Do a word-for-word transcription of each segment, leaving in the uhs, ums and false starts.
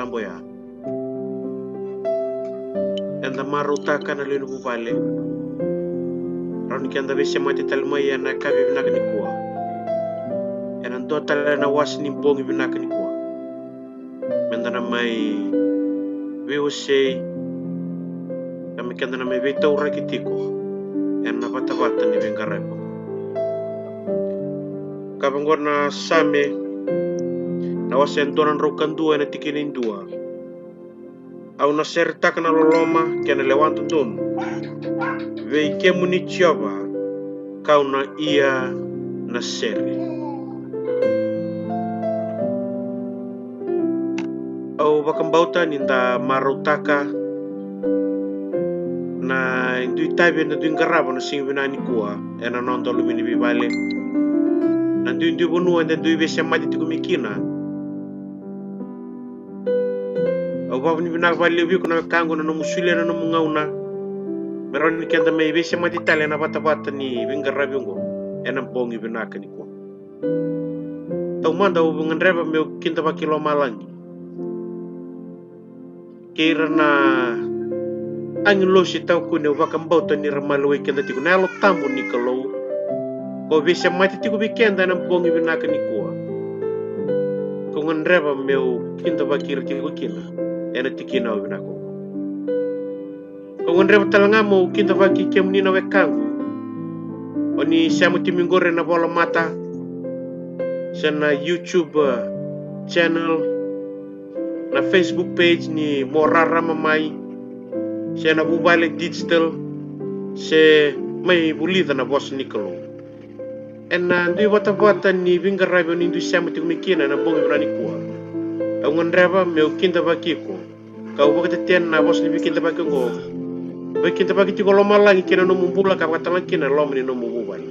Tambu oya. Eda marautaka na lewe ni vuvale. Rawa ni keda veisemati tale mai ena yakavi vinaka nikua. Ena dua tale na wase ni bogi vinaka nikua. Meda na mai veiwasei, ka me keda na mai veitauraki tiko ena vatavata ni veiqaravi. Ka vaqo na Same, na wase e dua na drau ka dua ena tikina e dua. Au na seretaka na loloma kei na lewa dodonu vei kemuni Jiova, kau na ia na sere. Au vakabauta ni da marautaka na dui tavi eda dui qarava na siga vinaka nikua ena noda loma ni veivale. Na duidui vanua eda dui veisemati tiko mai kina. Au vakavinavinaka vakalevu vei iko na wekaqu na nomu solia na nomu gauna me rawa ni keda mai veisemati tale ena vatavata ni veiqaravi oqo ena bogi vinaka nikua. Taumada au gadreva meu kidavaki lomalagi kei ira na agilosi tawakuni. Au vakabauta ni ra maliwai keda tiko na Yalo Tabu ni Kalou, ko veisemati tiko vei keda ena bogi vinaka nikua. Kau gadreva meu kidavaki ira tiko kina ena tikina au vinaka oqo. Kau gadreva tale ga meu kidavaki kemuni na wekaqu, o ni sema timi qori ena volamata se na YouTube, uh, channel, na Facebook page ni Mo Rarama Mai, se na Vuvale Digital, se mai vulica na vosa ni Kalou ena dui vatavata ni veiqaravi o ni dui sema tiko mai kina ena bogi vinaka nikua. Au gadreva meu kidavaki iko, kau vakatetena na vosa ni veikidavaki oqo. Veikidavaki tiko lomalagi kei na nomu bula ka vakatalega kina loma ni nomu vuvale.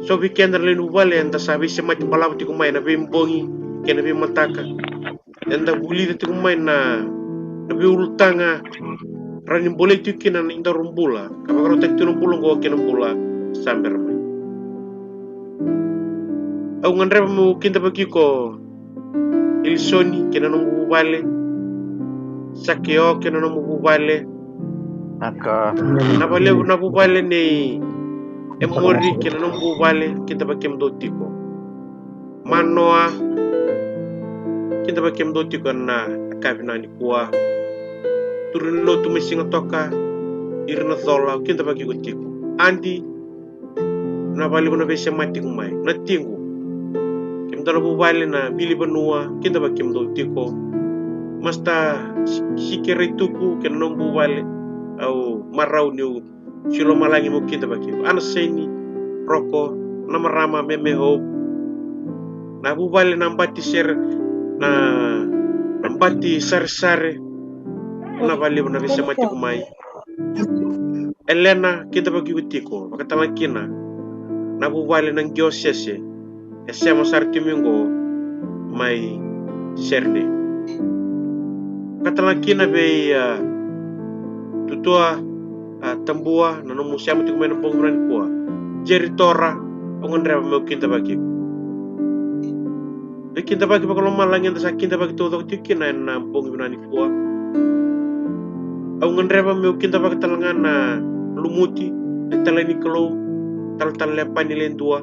So vei keda na lewe ni vuvale eda sa veisemati balavu tiko mai na veibogi kei na veimataka. Eda vulica tiko mai na, na veiulutaga rawa ni bolei tiko kina na nodaru bula ka vakarautaki tiko na bula oqo kei na bula sa bera mai. Au gadreva meu kidavaki iko Ilisoni kei na nomu vuvale, Sakeo kei na nomu vuvale, na valevu na vuvale nei Emori kei na nomu vuvale, kidavaki kemudou tiko. Manoa, kidavaki kemudou tiko ena yakavi vinaka nikua. Turu ni lotu mai Sigatoka, ira na Cola, kidavaki iko tiko. Adi, na valevu na veisemati tiko mai. Na Tiqu, kemudou na vuvale na Vilivanua, kidavaki kemudou tiko. Masta Sike Raituku kei na nomu vuvale, au marau niu silo malagi mo kidavaki iko. Ana Seni, Roko, na marama Meme Hope, na vuvale na Bati Sere, na, na Bati Saresare, na valevu na veisemati tiko mai. Elena, kidavaki iko tiko, vakatalega kina na vuvale na Qiosese, e sema sara tiko mai oqo mai Sydney. Vakatalega kina vei, a, Tutua, a, Tabua, na nomu sema tiko mai na bogi vinaka nikua. Jeri Tora, au gadreva meu kidavaki iko. Veikidavaki vakalomalagi eda sa kidavaki taucoko tiko kina ena bogi vinaka nikua. Au gadreva meu kidavaki talega na Lumuti, na italai ni Kalou, talatala Lepani Ledua.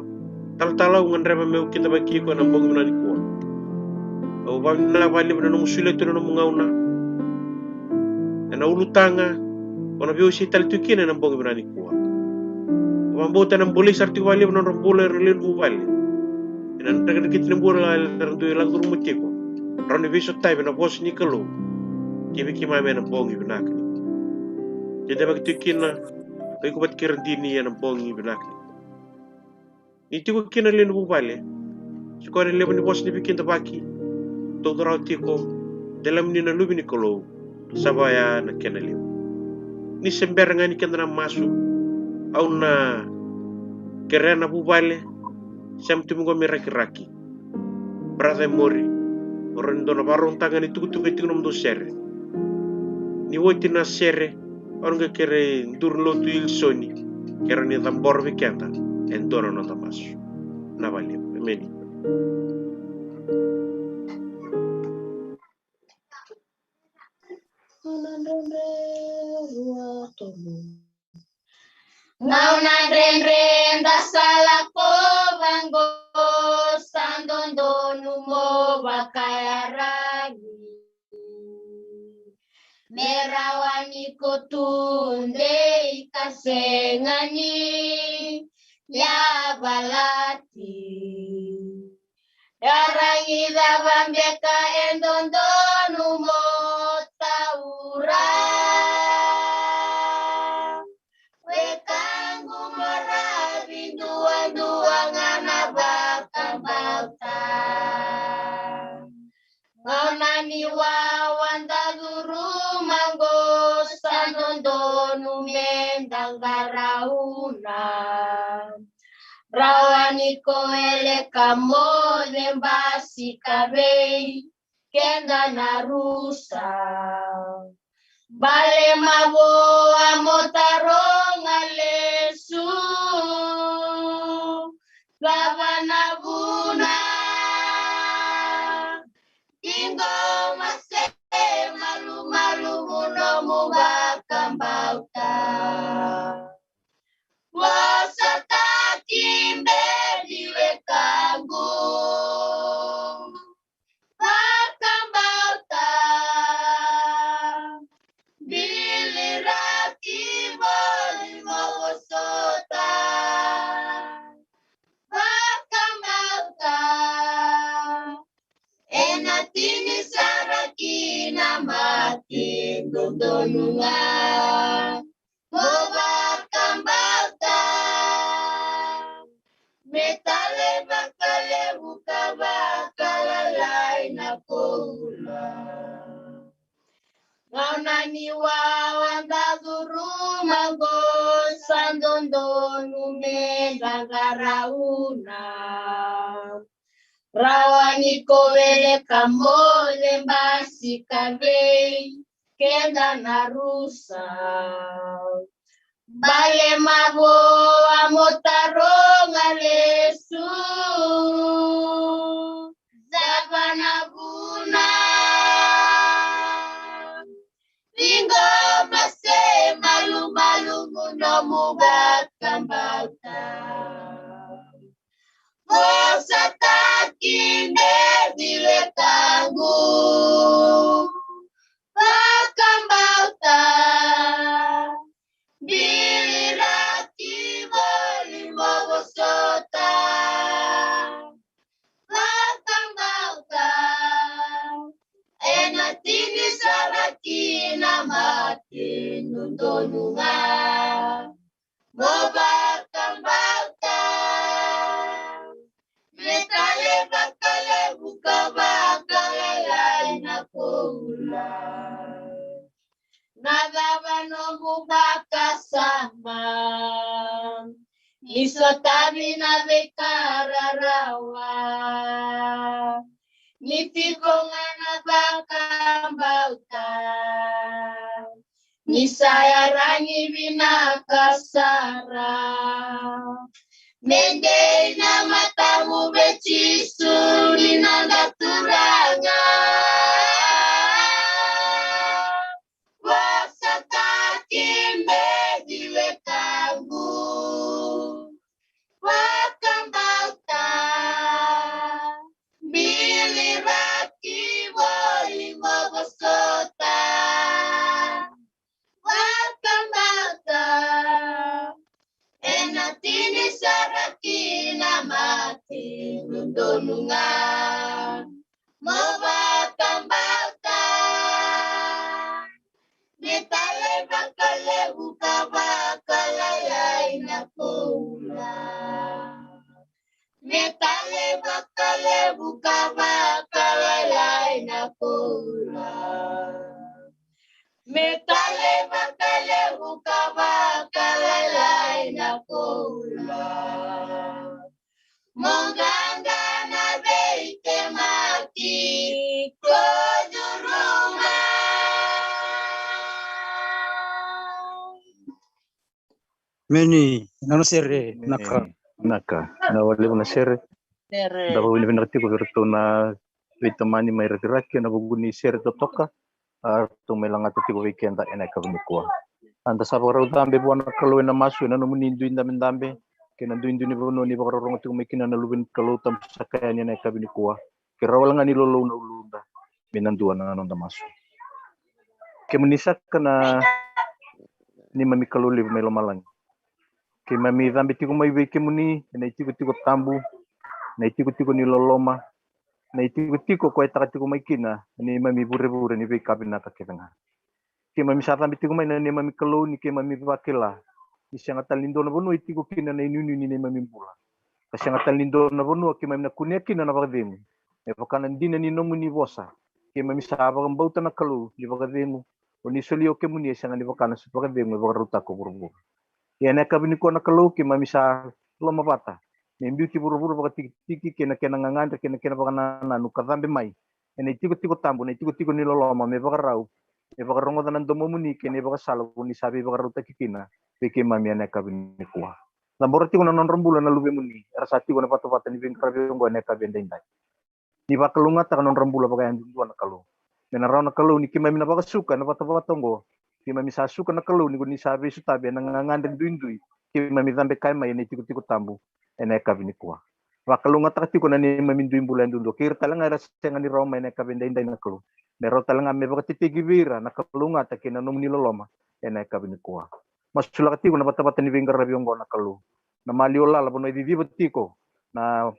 Talatala, au gadreva meu kidavaki iko ena bogi vinaka nikua. Au vakavinavinaka vakalevu na nomu solia tu na nomu gauna ena ulutaga o na veiwasei tale tu kina ena bogi vinaka nikua. Au vakabauta ena bolei sara tiko vakalevu na nodra bula era na lewe ni vuvale ena drekidrekiti ni bula era dui lako curuma tiko, rawa ni veisotavi na vosa ni Kalou kivei keimami ena bogi vinaka nikua. Kidavaki tiko kina o iko vata kei ira dina ena bogi vinaka nikua. Ni tiko kina na lewe ni vuvale, sa koya na levu ni vosa ni veikidavaki taucoko rawa tiko, de lemuni na Luve ni Kalou, sa vaya na kena levu. Ni se bera ga ni keda na masu, au na kerea na vuvale, sema tu mai oqo me Rakiraki. Brother Emori, o rawa ni dou na vakarautaka ga na itukutuku e tiko nomudou sere. Ni oti na sere, au na qai kerei duru ni lotu Ilisoni, ke rawa ni cabora vei keda e dua na noda masu. Na vale, emeni. Gauna dredre da sa lako vaqo, sa dodonu mo vakayaragi. Me rawa ni ko tudei ka sega ni yavalati. Iyaragi cava beka e dodonu mo taura? Wekaqu, mo ravi duadua ga na vakabauta. Gauna ni wawa da curuma qo, sa dodonu me da qarauna. Rawa ni ko wele ka moce, basika vei keda na rusa. Bale mavoa mo taroga lesu. Cava na vuna? Qiqoma se malumalumu nomu vakabauta. Vosataki beci wekaqu. Vakabauta. Biliraki voli mo vosota. Vakabauta. Ena tini sara kina mate, dodonu ga mo vakabauta. Me tale vakalevu ka vakalalai na koula. Gauna ni wawa da curuma qo, sa dodonu me da qarauna. Rawa ni ko wele ka moce, basika vei keda na rusa. Bale mavoa mo taroga lesu. Cava na vuna? Qiqoma se malumalumu nomu vakabauta. Vosataki beci wekaqu. Vakabauta. Biliraki voli mo vosota. Vakabauta. Ena tini sara kina mate, dodonu ga mo vakabauta. Me tale vakalevu ka vakalalai na koula. Na cava nomu vakasama? Ni sotavi na veika rarawa. Ni tiko ga na vakabauta. Ni sa yaragi vinaka sara. Me dei na matamu vei Jisu ni noda Turaga. Vosataki beci wekaqu. Vakabauta. Biliraki voli mo vosota. Vakabauta. Ena tini sara kina mate, dodonu ga mo vakabauta. Me tale vakalevu ka vakalalai na koula. Me tale vakalevu ka vakalalai na koula. Me tale vakalevu ka vakalalai na koula. Mo qaqa na veitemaki ko curuma. Meni, nona sere, naka. Naka. Na walevu na sere. Sere. Da vakavinavinaka tiko vei iratou na veitamani mai Rakiraki ena vuku ni sere totoka. A ratou mai lagata tiko vei keda ena yakavi nikua. Eda sa vakarau cabe vua na Kalou ena masu ena nomuni dui dabedabe kei na duidui ni vanua ni vakarorogo tiko mai kina na luve ni Kalou, tabu saka yani ena yakavi nikua. Ke rawa wale ga ni lolou na uluda me na dua na noda masu. Kemuni saka na neimami Kalou levu mai lomalagi. Keimami cabe tiko mai vei kemuni ena itikotiko tabu, na itikotiko ni loloma, na itikotiko ko e taka tiko mai kina na neimami vurevure ni veika vinaka kece ga. Keimami sa cabe tiko mai na neimami Kalou ni keimami vakila ni sega tale ni dua na vanua e tiko kina na inuinui ni neimami bula, ka sega tale ni dua na vanua keimami na kunea kina na vakacegu. Me vaka na dina ni nomuni vosa, keimami sa vakabauta na Kalou ni vakacegu o ni solia o kemuni e sega ni vaka na vakacegu e vakarautaka o vuravura. Ia ena yakavi nikua na Kalou, keimami sa lomavata me biuti vuravura vakatikitiki kei na kena gagadre kei na kena vakanananu ka cabe mai ena itikotiko tabu, na itikotiko ni loloma, me vakarau me vakarogoca na domomuni kei na ivakasala ko ni sa veivakarautaki kina vei keimami ena yakavi nikua. Cabora tiko na nodra bula na luvemuni era sa tiko ena vatavata ni veiqaravi oqo ena yakavi edaidai. Ni vakalougatataka na nodra bula vakayadudua na Kalou. Me na rawa na Kalou ni keimami na vakasuka ena vatavata oqo. Keimami sa suka na Kalou ni ko ni sa veisotavi ena gagadre duidui keimami cabe kaya mai ena itikotiko tabu ena yakavi nikua. Vakalougatataka tiko na neimami dui bula yadudua kei ira tale ga era sega ni rawa mai ena yakavi edaidai na Kalou. Me rawa tale ga me vakatetei vei ira na kalougata kei na nomuni loloma ena yakavi nikua. Masulaka tiko na vatavata ni veiqaravi oqo na Kalou. Na maliwa lala vanua e ciciva tiko na,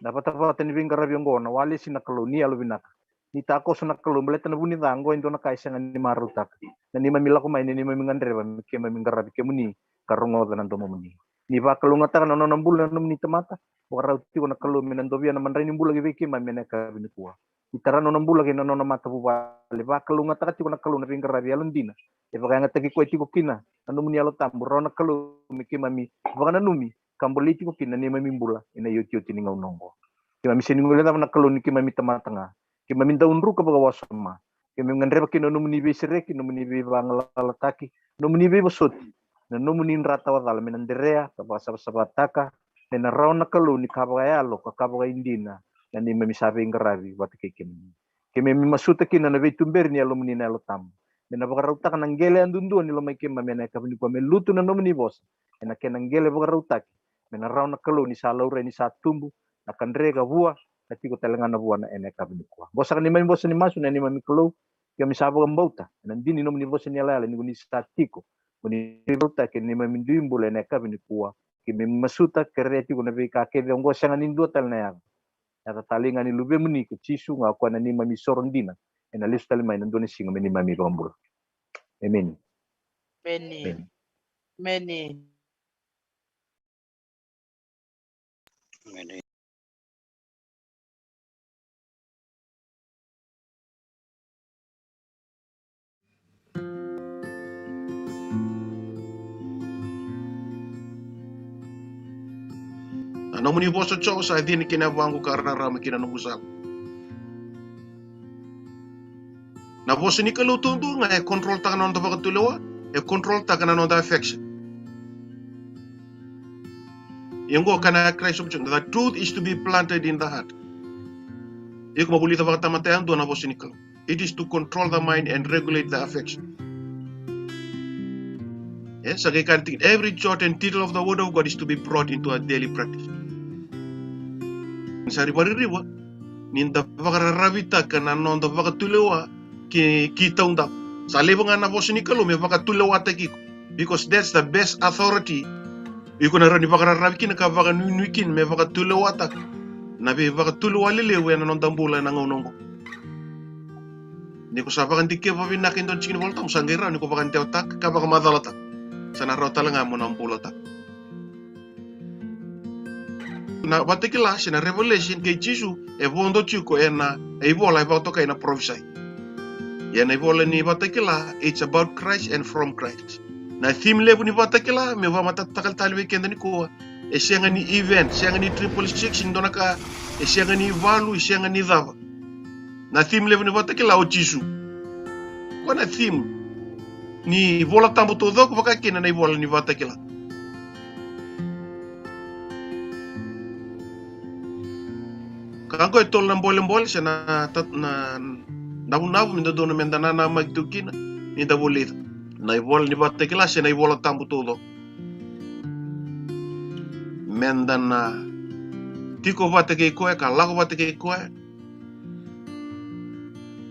na vatavata ni veiqaravi oqo, na walesi na Kalou ni yalovinaka. Ni takoso na Kalou baleta na vu ni ca oqo e dua na ka e sega ni marautaka. Na neimami lako mai, na neimami gadreva me keimami qaravi kemuni ka rogoca na domomuni. Ni vakalougatataka na nona bula na nomuni tamata, vakarau tiko na Kalou me na dovia na madrai ni bula ki vei keimami ena yakavi nikua. Ni tara nona bula kei na nona matavuvale, vakalougatataka tiko na Kalou na veiqaravi yalodina e vakayagataki koya tiko kina na nomuni Yalo Tabu, rawa na Kalou me keimami vakananumi ka bolei tiko kina na neimami bula ena iotioti ni gauna oqo. Keimami sega ni guilecava na Kalou ni keimami tamata ga. Keimami dau druka vakawasoma. Keimami gadreva kina na nomuni veisereki, nomuni veivagalalataki, nomuni veivosoti, na nomuni dra tawacala me na derea ka vakasavasavataka, me na rawa na Kalou ni ka vakayalo ka ka vakaidina na neimami sa veiqaravi vata kei kemuni. Keimami masuta kina na veituberi ni Yalomuni na Yalo Tabu me na vakarautaka na qele yadudua ni lomai keimami ena yakavi nikua me lutu na nomuni vosa ena kena qele vakarautaki, me na rawa na Kalou ni sa laurai ni sa tubu na ka dre ka vua ka tiko tale ga na vuana ena yakavi nikua. Oqo saka na neimami vosa ni masu na neimami Kalou, keimami sa vakabauta ena dina ni nomuni vosa ni yalayala ni ko ni sa tiko, ko ni vakarautaki ena neimami dui bula ena yakavi nikua. Keimami masuta, kerea tiko na veika kece oqo, sega ni dua tale na yaca. Yaca talei ga ni luvemuni ko Jisu ga, o koya na neimami soro dina ena lesu tale mai na dua na siga me neimami vakabula. Emeni. Emeni. Emeni. Emeni. Na nomuni vosa, Jiova, sa cina ki na yavaqu ka rarama ki na noqu sala. Na vosa ni Kalou duadua ga e controltaka na noda vakatulewa, e controltaka na noda affection. Ia oqo ka na Christ object, the truth is to be planted in the heart. Iko mo vulica vakatamata yadua na vosa ni Kalou. It is to control the mind and regulate the affection. E sa qai kaya na tikina, every jot and tittle of the word of God is to be brought into our daily practice. Sa rivaririva ni da vakararavitaka na noda vakatulewa ki, ki taudaku. Sa levu ga na vosa ni Kalou me vakatulewataki iko, because that's the best authority iko na rawa ni vakararavi kina ka vakanuinui kina me vakatulewataka na veivakatulewa lelevu ena noda bula ena gauna oqo. Ni ko sa vakadikeva vinaka e dua na tiki ni Vola Tabu, sa qai rawa ni ko vakadewataka ka vakamacalataka. Sa na rawa tale ga mo na bulataka. Na Vakatakila se na Revelation kei Jisu e vodo tiko ena ivola e vakatokai na Prophesy. Ia na ivola ni Vakatakila, it's about Christ and from Christ. Na theme levu ni Vakatakila, meu vakamatatataka tale vei keda nikua, e sega ni event, sega ni triple six, ni dua na ka, e sega ni valu, e sega ni cava. Na theme levu ni Vakatakila o Jisu. Koya na theme ni Vola Tabu taucoko, vaka kina na ivola ni Vakatakila. Ka qo e tolu na bolebole se na ta-, na navunavu me dodonu me da nanamaki tu kina ni da vulica. Na ivola ni Vakatakila se na iVola Tabu taucoko. Meda na tiko vata kei koya ka lako vata kei koya.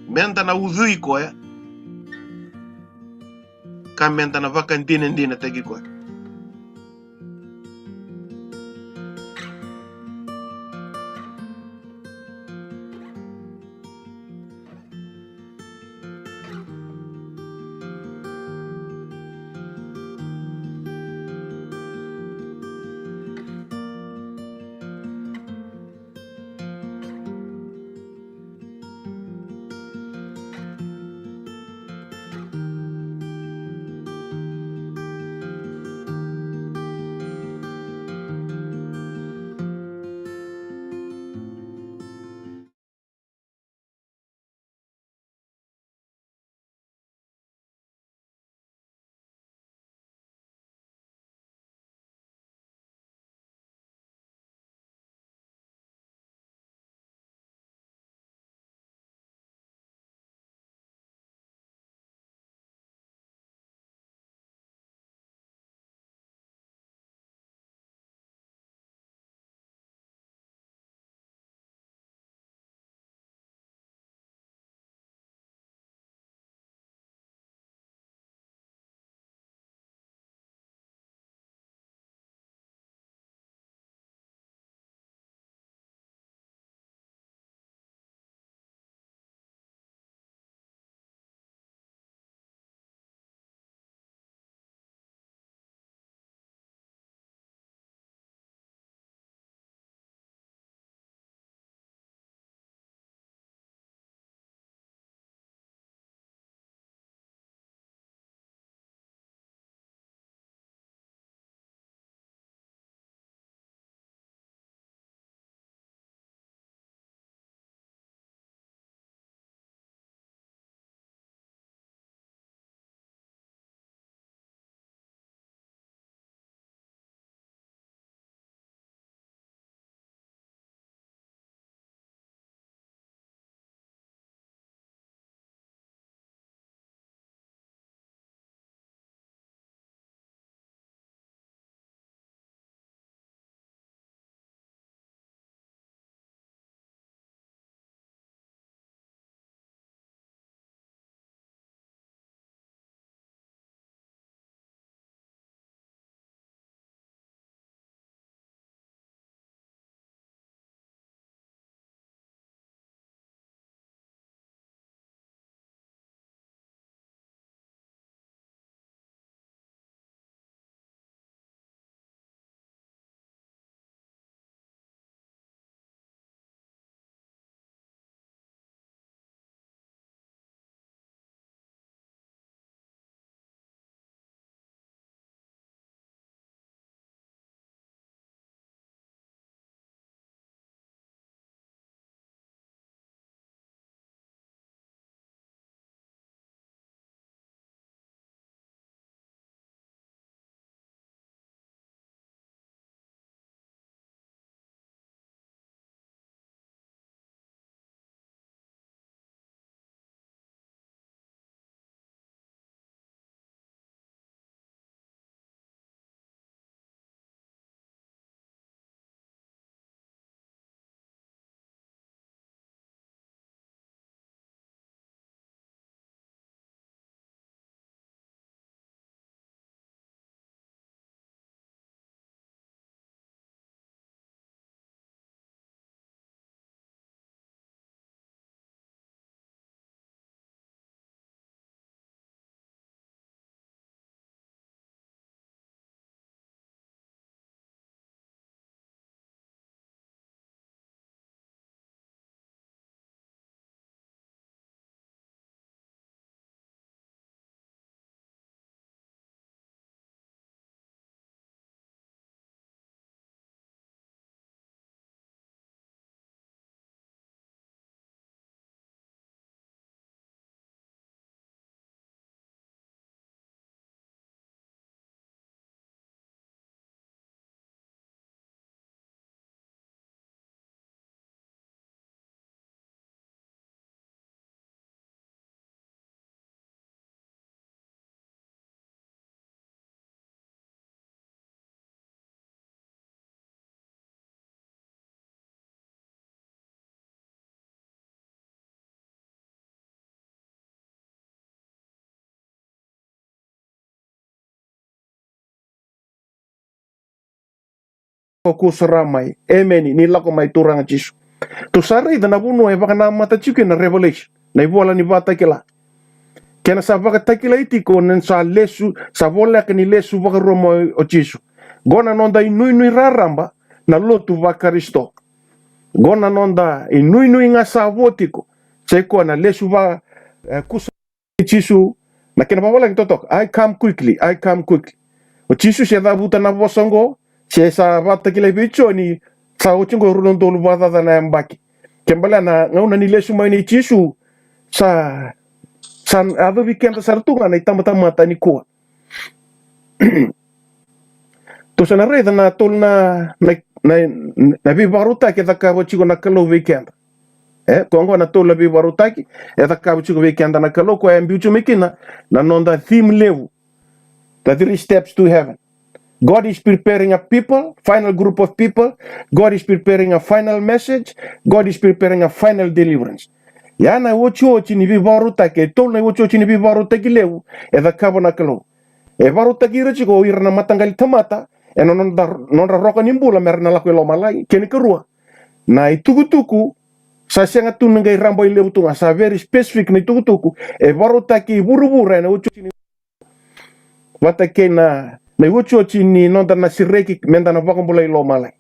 Meda na ucui koya ka meda na vakadinadinataki koya. Kusara mai. Emeni, ni lako mai Turaga Jisu. Tou sa raica na vanua e vakanamata tiko kina na Revelation, na ivola ni Vakatakila. Kena sa vakatakilai tiko ni sa lesu, sa voleka ni lesu vakarua mai o Jisu. Qo na noda inuinui raraba na lotu vaKarisito. Qo na noda inuinui ga sa vo tiko. Sa i koya na lesu va, e, kusa Jisu, na kena vavalagi totoka, "I come quickly, I come quickly." O Jisu se cavuta na vosa oqo, se sa vakatakilai vei Joni, sa oti oqo e rua na udolu vakacaca na yabaki. Ke balea na gauna ni lesu mai nei Jisu, sa, sa yacovi keda sara tu ga na itabatamata nikua. Tou sa na raica na tolu na, na, na, na veivakarautaki e cakava tiko na Kalou vei keda. E, koya oqo na tolu na veivakarautaki e cakava tiko vei keda na Kalou, koya e biu tiko mai kina na noda theme levu. The three steps to heaven. God is preparing a people, final group of people. God is preparing a final message. God is preparing a final deliverance. Ia na iotioti ni veivakarautaki, e tolu na iotioti ni veivakarautaki levu e cakava na Kalou. E vakarautaki ira tiko o ira na mataqali tamata ena nodra, nodra roka ni bula me ra na lako i lomalagi. Kena ikarua, na itukutuku, sa sega tu ni qai rabailevu tu ga, sa very specific na itukutuku e vakarautaki e vuravura ena iotioti ni, vata kei na, na iotioti ni noda na sereki meda na vakabulai lomalagi.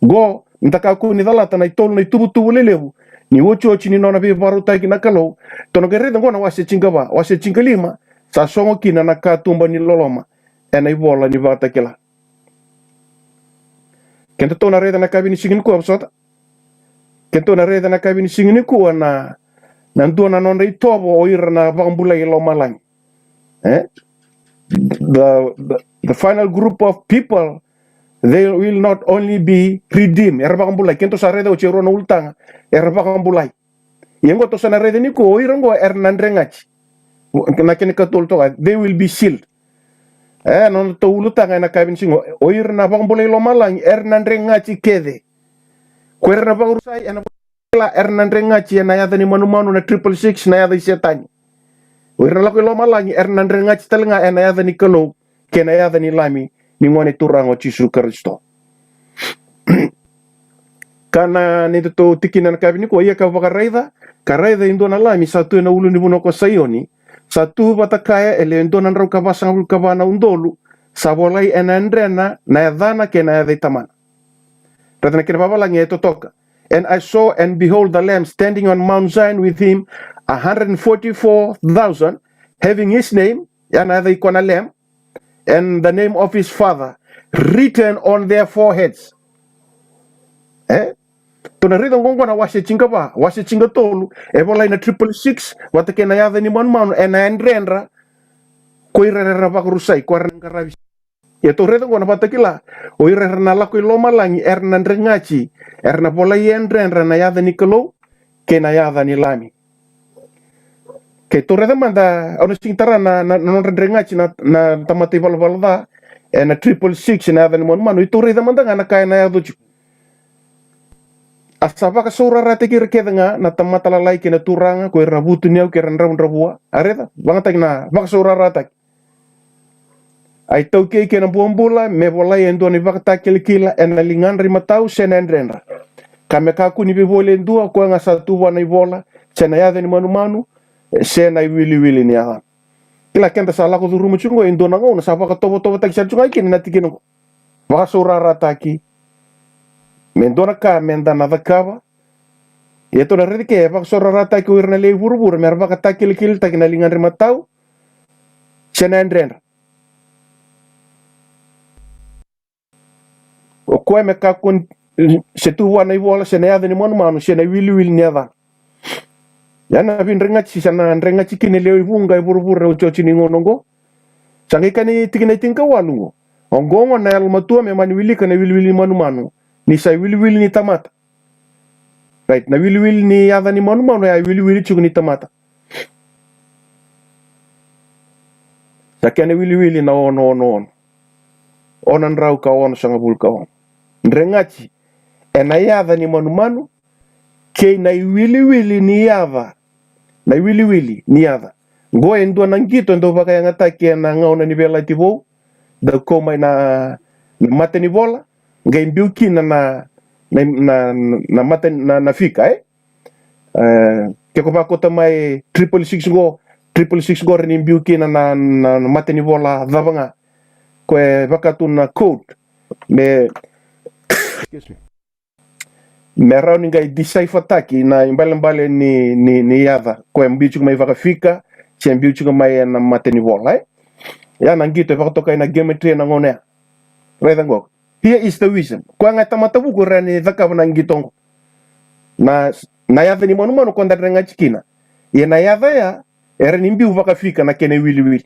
Qo, meda kakua ni calata na itolu na ituvatuva lelevu ni iotioti ni nona veivakarautaki na Kalou. Tou na qai raica qo na wase tinikava, wase tinikalima, sa sogo kina na katuba ni loloma ena ivola ni Vakatakila. Kedatou na raica na yakavi ni siga nikua, vosota. Kedatou na raica na yakavi ni siga nikua na, na dua na nodra itovo o ira na vakabulai lomalagi. E? The, the, the final group of people, they will not only be redeemed. Era vakabulai. Kedatou sa raica oti e rua na ulutaga. Era vakabulai. Ia qo tou sa na raica nikua, o ira qo era na dregati. Na kena ikatolu toka, they will be sealed. E, na nodatou ulutaga ena yakavi ni siga, o ira na vakabulai lomalagi era na dregati kece. Ko ira na vakarusai ena Vakatakila era na dregati ena yaca ni manumanu, na triple six, na yaca i Setani. O ira na lako i lomalagi era na dregati tale ga ena yaca ni Kalou kei na yaca ni Lami, ni Gone Turaga o Jisu Karisito. Ka na nodatou tikina ena yakavi nikua, ia kau vakaraica, ka raica e dua na Lami sa tu ena ulunivanua ko Saioni, sa tu vata kaya e lewe dua na drau ka vasagavulu ka va na udolu, sa volai ena yadrena na yacana kei na yaca i Tamana. Raica na kena vavalagi e totoka. And I saw, and behold, the Lamb standing on Mount Zion, with him a hundred and forty-four thousand, having his name, ya na yaca i koya na Lamb, and the name of his Father written on their foreheads. E? Tou na raica qo na wase tinikava, wase tinikatolu, e volai na triple six vata kei na yaca ni manumanu ena yadredra ko ira era vakarusai, ko ira na qaravi. Ia tou raica qo na Vakatakila, o ira era na lako i lomalagi era na dregati, era na volai e yadredra na yaca ni Kalou kei na yaca ni Lami. Keitou raica mada, au na sega ni tara na, na, na nodra dregati na, na tamata ivalavala ca ena triple six, na yaca ni manumanu. Ia tou raica mada ga na ka ena yaco tiko. A sa vakasaurarataki ira kece ga na tamata lalai kei na turaga, ko ira na vutuniyau kei ira na dravudravua. A raica, vagataki na vakasaurarataki. A iTaukei kei na Buabula, me volai e dua na ivakatakilakila ena ligadra imatau se na yadredra. Ka me kakua ni veivoli e dua, o koya ga sa tu vua na ivola, se na yaca ni manumanu, se na iwiliwili ni yacana. Kila, keda sa lako curuma tiko qo e dua na gauna sa vakatovotovotaki sara tiko ga kina na tikina qo. Vakasaurarataki me dua na ka meda na cakava. Ia tou na raica ke e vakasaurarataki o ira na lewe i vuravura me ra vakatakilakilataki na ligadra imatau se na yadredra. O koya me kakua ni, se tu vua na ivola, se na yaca ni manumanu, se na iwiliwili ni yacana. Ya na veidregati sa na dregati kina e lewe vuqa e vuravura ena iotioti ni gauna oqo. Sa qai kaya na tikina e tinikawalu oqo: Oqo gona na yalomatua me mani wilika na iwiliwili ni manumanu, ni sa iwiliwili ni tamata. Right, na iwiliwili ni yaca ni manumanu ya e iwiliwili tiko ni tamata. Sa kena iwiliwili na ono ono ono, ono na drau ka onosagavulu ka ono. Dregati ena yaca ni manumanu kei na iwiliwili ni yaca. Na iwiliwili ni yaca. Qo e dua na qito e dau vakayagataki ena gauna ni Veiyalayalati Vou. Dau kau mai na, na matanivola, qai biu kina na, na, na, na mata na, na fika, e? E, ke ko vakota mai triple six qo, triple six qo era ni biu kina na, na, na mata ni vola cava ga. Ko e vaka tu na code. Me, excuse me. Me rawa ni qai decipher-taki na ibalebale ni, ni, ni yaca. Ko e biu tiko mai vakafika, se biu tiko mai ena mata ni vola, e? Ya na qito e vakatokai na geometry ena gauna ya. Raica qo. Here is the wisdom. Koya ga e tamata vuku era ni cakava na qito qo. Na, na yaca ni manumanu ko da dregati kina. Ia na yaca ya, era ni biu vakafika na kena iwiliwili.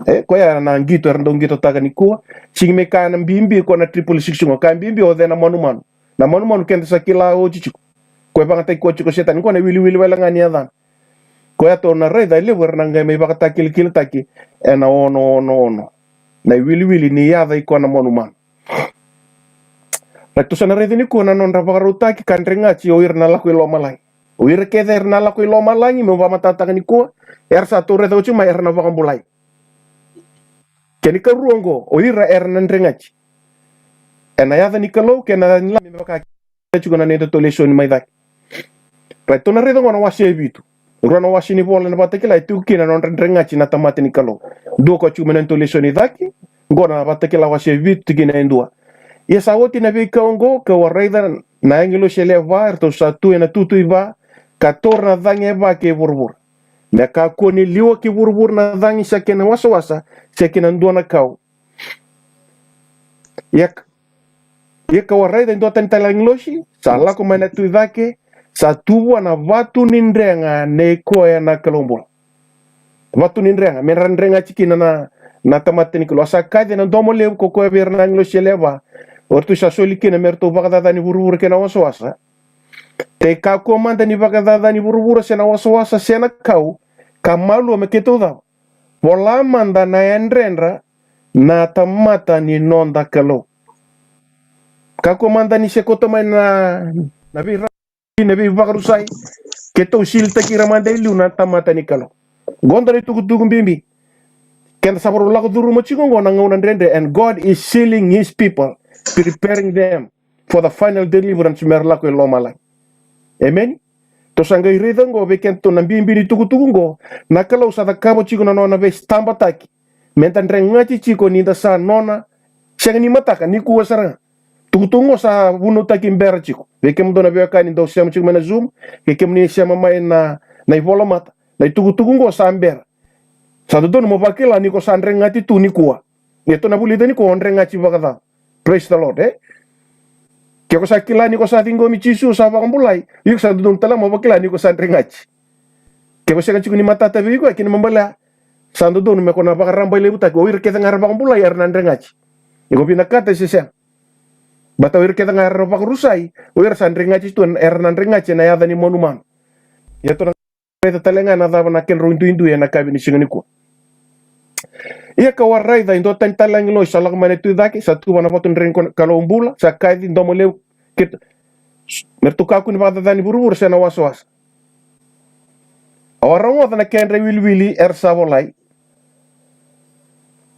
E, koya na qito era dau qitotaka nikua. Sigi me ka na bibi ko na triple six qo. Ka bibi o cei na manumanu. Na manumanu keda sa kila oti tiko. Ko e vagataki koya tiko o Setani. Ko na iwiliwili wale ga ni yacana. Koya tou na raica e levu era na qai mai vakatakilakilataki ena ono, ono, ono. Na iwiliwili ni yaca i koya na manumanu. Ra tou sa na raica nikua na nodra vakarautaki ka dregati o ira na lako i lomalagi. O ira kece era na lako i lomalagi, meu vakamatatataka nikua, era sa tou raica oti mai era na vakabulai. Kena ikarua oqo, o ira era na dregati ena yaca ni Kalou kei na yaca ni Lami, me vaka e tiko na nodatou lesoni mai cake. Right, tou na raica oqo na wase e vitu. Rua na wase ni vola ena Vakatakila e tiko kina na nodra dregati na tamata ni Kalou. Dua ko tiko mai na nodatou lesoni cake, oqo na Vakatakila wase e vitu tikina e dua. Ia sa oti na veika oqo, ka'u a raica na agilosi e lewe va, eratou sa tu ena tutu i va, ka taura na cagi e va ki vuravura. Me kakua ni liwa ki vuravura na cagi se kena wasawasa, se kena dua na kau. Ia, ia ka'u a raica e dua tani tale agilosi, sa lako mai na tu i cake, sa tu vua na vatu ni drega nei koya na Kalou bula. Vatu ni drega, me ra dregati kina na, na tamata ni Kalou. A sa kaci ena domo levu ko koya vei ira na agilosi e lewe va. O ratou sa soli kina me ratou vakacacani vuravura kei na wasawasa. Kei kakua mada ni vakacacani vuravura se na wasawasa se na kau, ka malua me keitou cava? Vola mada na yadredra na tamata ni noda Kalou. Kakua mada ni se koto mai na, na veira, na veivakarusai, keitou silitaki ira mada e liu na tamata ni Kalou. Qo dua na itukutuku bibi. Keda sa varau lako curuma tiko oqo na gauna dredre, and God is sealing his people, preparing them for the final deliverance me ra lako i lomalagi. Emeni. Tou sa qai raica oqo vei kedatou na bibi ni tukutuku oqo, na Kalou sa cakava tiko na nona veisitabataki me da dregati tiko ni da sa nona. Sega ni mataka, nikua sara ga. Tukutuku oqo sa vunautaki bera tiko. Vei kemudou na veiwekani dou sema tiko mai na Zoom, kei kemuni sema mai na, na ivolamata, na itukutuku oqo sa bera. Sa dodonu mo vakila ni ko sa dregati tu nikua. Ia tou na vulica nikua o dregati vakacava. Praise the Lord, e? Ke ko sa kila ni ko sa ciqomi Jisu sa vakabulai, iko sa dodonu tale mo vakila ni ko sa dregati. Ke ko sega tiko ni matata vei iko, e kena ibalebale sa dodonu me ko na vakarabailevutaki. O ira kece ga era vakabulai era na dregati. Iko vinakata se sega? Baleta o ira kece ga era vakarusai, o ira sa dregati tu, era na dregati ena yaca ni manumanu. Ia tou na raica tale ga na cava na kedrau duidui ena yakavi ni siga nikua. Ia ka'u a raica e dua tani tale agilosi sa lako mai na tu i cake, sa tu vua na vatu ni drega ni Kalou bula, sa kaci, domo levu, keitou, me ratou kakua ni vakacacani vuravura se na wasawasa. Au a rogoca na kedra iwiliwili era sa volai.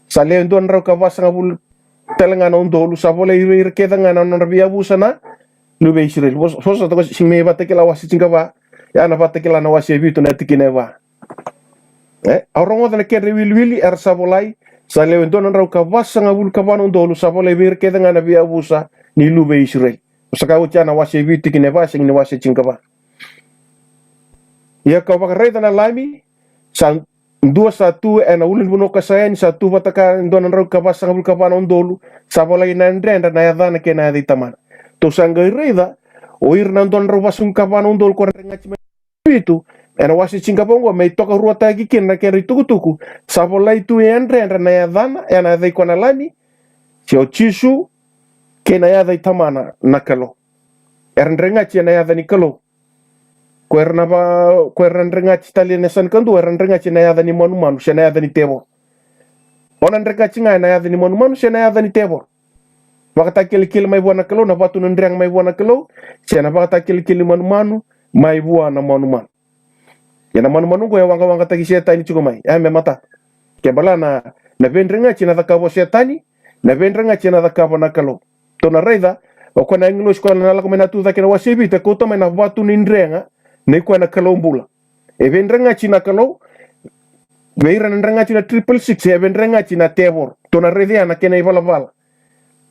Sa lewe dua na drau ka vasagavulu tale ga na udolu, sa volai vei ira kece ga na nodra veiyavusa na luve i Isireli. Vosa, vosa toka sega ni mai Vakatakila wase tinikava, ya na Vakatakila na wase e vitu na tikina e va. E, au rogoca na kedra iwiliwili era sa volai, sa lewe dua na drau ka vasagavulu ka va na udolu, sa volai vei ira kece ga na veiyavusa ni luve i Isireli. Vosa ka oti ya na wase e vitu tikina e va, sega ni wase tinikava. Ia ka'u vakaraica na Lami, sa dua sa tu ena ulunivanua ko Saioni, sa tu vata kaya e dua na drau ka vasagavulu ka va na udolu, sa volai na yadredra na yacana kei na yaca i Tamana. Tou sa qai raica, o ira na dua na drau vasagavulu ka va na udolu ko ra dregati mai na vitu, ena wase tinikava oqo, me itokaruataki kina na kedra itukutuku, sa volai tu e yadredra na yacana, ena yaca i koya na Lami, se o Jisu, kei na yaca i Tamana na Kalou. Era dregati ena yaca ni Kalou. Ko era na va, ko era na dregati tale ena yasana kadua, era na dregati ena yaca ni manumanu, se na yaca ni tevoro. O na dregati ga ena yaca ni manumanu, se na yaca ni tevoro. Vakatakilakila mai vua na Kalou, na vatu na drega mai vua na Kalou, se na vakatakilakila ni manumanu, mai vua na manumanu. Ia na manumanu oqo e waqawaqataki Setani tiko mai, e me matata. Ke bala na, na veidregati na cakava o Setani, na veidregati na cakava na Kalou. Tou na raica, o koya na agilosi koya na lako mai na tu cake na wase vitu, e kauta mai na vatu ni drega, nei koya na Kalou bula. E veidregati na Kalou vei ira na dregati na triple six, e veidregati na tevoro. Tou na raica ya na kena ivalavala.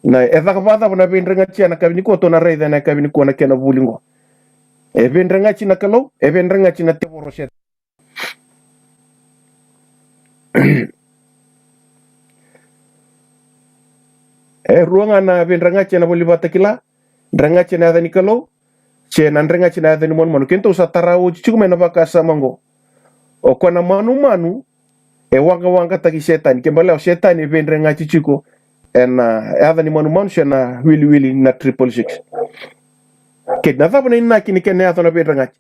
Na, e caka vakacava na veidregati ya na yakavi nikua, tou na raica ya na yakavi nikua na kena vuli qo. E veidregati na Kalou, e veidregati na tevoro, Setani. E rua ga na veidregati ena Vola Vakatakila. Dregati ena yaca ni Kalou, se na dregati ena yaca ni manumanu. Keitou sa tara oti tiko mai na vakasama qo. O koya na manumanu, e waqawaqataki Setani. Ke balea o Setani e veidregati tiko ena yaca ni manumanu, se na wiliwili na triple six. Ke na cava na inaki ni kena yaco na veidregati?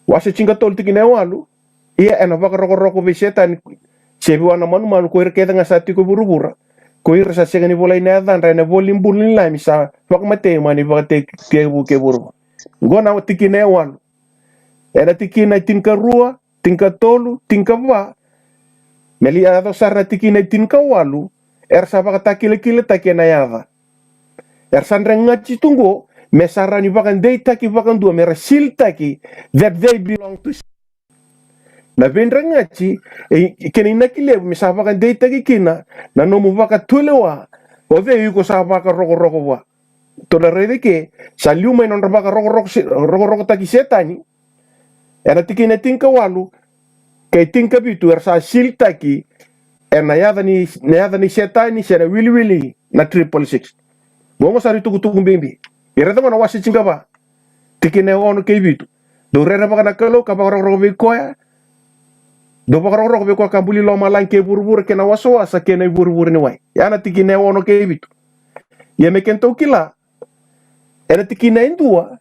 Wase tinikatolu tikina e walu. Ia ena vakarokoroko vei Setani, se vua na manumanu, ko ira kece ga sa tiko e vuravura, ko ira sa sega ni volai na yacadra ena ivola ni bula ni Lami, sa vakamatei mai na ivakatekivu kei vuravura. Qo na tikina e walu. Ena tikina e tinikarua, tinikatolu, tinikava, me lai yaco sara na tikina e tinikawalu, era sa vakatakilakilataki ena yaca. Era sa dregati tu qo me sa rawa ni vakadeitaki vakadua, me ra silitaki that they belong to. Na veidregati, e, kena inaki levu me sa vakadeitaki kina na nomu vakatulewa. O cei iko sa vakarokoroko vua? Tou na raica ke sa liu mai na nodra vakarokoroko se-, rokorokotaki Setani. Ena tikina e tinikawalu kei tinikavitu era sa silitaki ena yaca ni, na yaca ni Setani, se na wiliwili na triple six. Qo sa itukutuku bibi. Ia raica qo na wase tinikava, tikina e ono kei vitu. Dou rerevaka na Kalou ka vakarokoroko vei koya. Dou vakarokoroko vei koya ka buli lomalagi kei vuravura kei na wasawasa kei na ivurevure ni wai. Ya na tikina e ono kei vitu. Ia me keitou kila, ena tikina e dua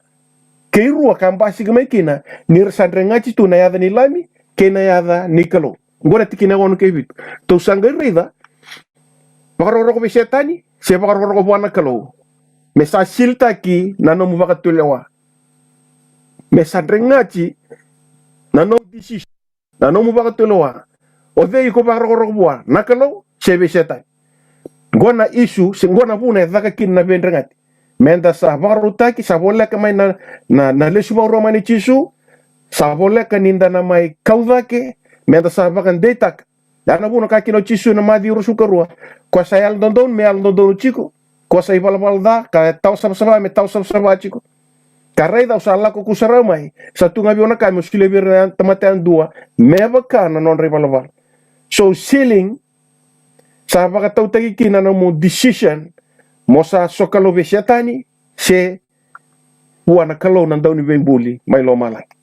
kei rua ka basika mai kina, ni ra sa dregati tu na yaca ni Lami kei na yaca ni Kalou. Qo na tikina e ono kei vitu. Tou sa qai raica, vakarokoroko vei Setani se vakarokoroko vua na Kalou, me sa silitaki na nomu vakatulewa, me sa dregati na nomu decision, na nomu vakatulewa. O cei iko vakarokoroko vua, na Kalou se vei Setani? Qo na issue, se qo na vuna e caka kina na veidregati. Meda sa vakarautaki, sa voleka mai na, na, na lesu vakarua mai nei Jisu, sa voleka ni da na mai kau cake, meda sa vakadeitaka. Ya na vuna ka kina o Jisu ena Maciu ruasagavulu ka rua, ko sa yalododonu me yalododonu tiko, ko sa ivalavala ca ka tawa savasava me tawa savasava tiko. Ka raica au sa lako kusarawa mai, sa tu ga vei au na ka meu solia vei ira na tamata yadua me vaka na nodra ivalavala. So sealing sa vakatautaki kina na nomu decision, mo sa sokalou vei Setani se vua na Kalou na Dauniveibuli mai lomalagi.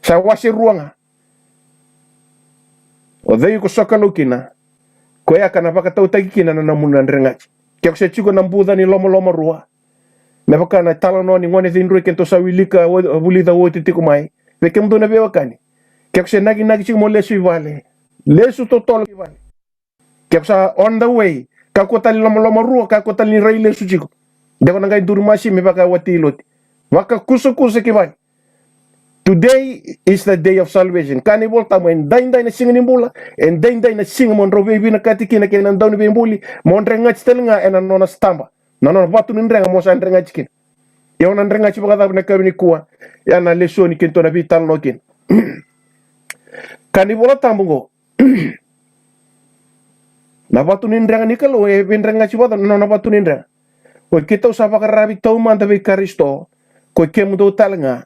Sa wase rua ga. O cei ko sokalou kina, koya ka na vakatautaki kina na nomu na dregati. Ke ko se tiko na buca ni lomalomarua, me vaka na italanoa ni gone cidroi keitou sa wilika o-, vulica oti tiko mai. Vei kemudou na veiwekani, ke ko se nakinaki tiko mo lesu i vale, lesu totolo i vale. Ke ko sa on the way, kakua tale ni lomalomarua, kakua tale ni rai lesu tiko. De ko na qai duri masi me vaka wati Loti. Vakakusakusa ki vale. Today is the day of salvation. Kaya na iVolatabu, e daidai na siga ni bula, e daidai na siga mo drau veivinakati kina kei na Dauniveibuli, mo dregati tale ga ena nona sitaba, na nona vatu ni drega mo sa dregati kina. Ia o na dregati vakacava na yakavi nikua? Ya na lesoni keitou na veitalanoa kina. Kaya na iVolatabu qo, na vatu ni drega ni Kalou e veidregati vakacava na nona vatu ni drega? Oi keitou sa vakararavi taumada vei Karisito, koi kemudou tale ga,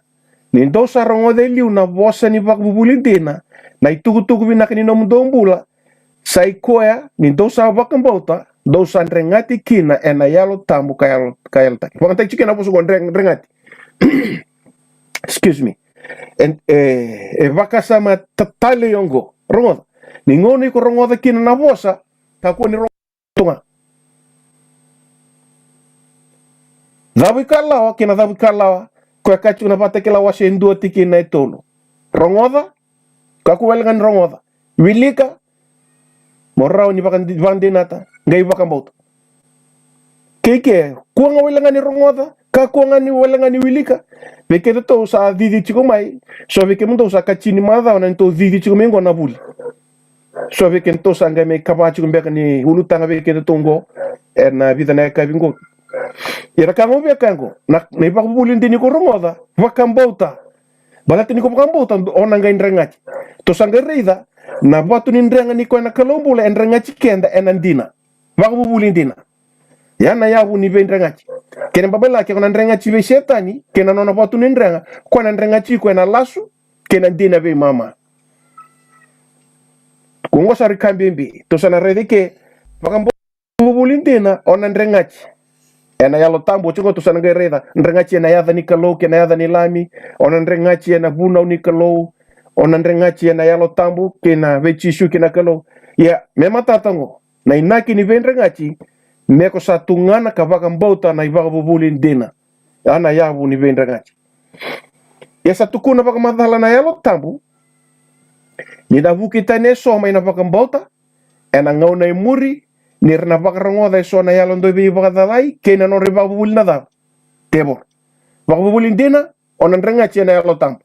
ni dou sa rogoca e liu na vosa ni vakavuvuli dina, na itukutuku vinaka ni nomudou bula, sa i koya ni dou sa vakabauta, dou sa dregati kina ena Yalo Tabu ka yalo, ka yalotaki. Vakayagataki tiko na vosa qo, dre-, dregati. Excuse me. E, e, e vakasama ta-, talei oqo. Rogoca. Ni gauna iko rogoca kina na vosa, kakua ni rogoca tu ga. Cavuikalawa kei na cavuikalawa, koya ka tiko na Vakatakila wase e dua tikina e tolu. Rogoca, kakua wale ga ni rogoca. Wilika, mo rawa ni vakadi-, vakadinata, qai vakabauta. Kei ke, kua ga wale ga ni rogoca, kakua ga ni wale ga ni wilika. Vei keitou sa cici tiko mai, so vei kemudou sa kati ni macawa na neitou cici tiko mai qo na vuli. So vei kedatou sa qai mai kava tiko beka ni ulutaga vei kedatou qo ena vica na yakavi qo. Ia na ka qo vei ka qo, na, na ivakavuvuli dina ni ko rogoca, vakabauta. Baleta ni ko vakabauta, o na qai dregati. Tou sa qai raica na vatu ni drega ni koya na Kalou bula e dregati keda ena dina. Vakavuvuli dina. Ia na yavu ni veidregati. Kena ibalebale ke ko na dregati vei Setani kei na nona vatu ni drega, ko na dregati iko ena lasu kei na dina veimama. Ko qo sa rui ka bibi. Tou sa na raica ke vakabauta, vuvuli dina o na dregati ena Yalo Tabu. Oti qo tou sa na qai raica, dregati ena yaca ni Kalou kei na yaca ni Lami. O na dregati ena vunau ni Kalou. O na dregati ena Yalo Tabu kei na vei Jisu kei na Kalou. Ia me matata qo, na inaki ni veidregati, me ko sa tugana ka vakabauta na ivakavuvuli dina. A na yavu ni veidregati. Ia sa tukuna vakamacala na Yalo Tabu ni na vuki tani eso mai na vakabauta ena gauna e muri, ni ra na vakarogoca eso na yalo dau veivakacacai kei na nodra ivakavuvuli na cava? Tevoro. Vakavuvuli dina o na dregati ena Yalo Tabu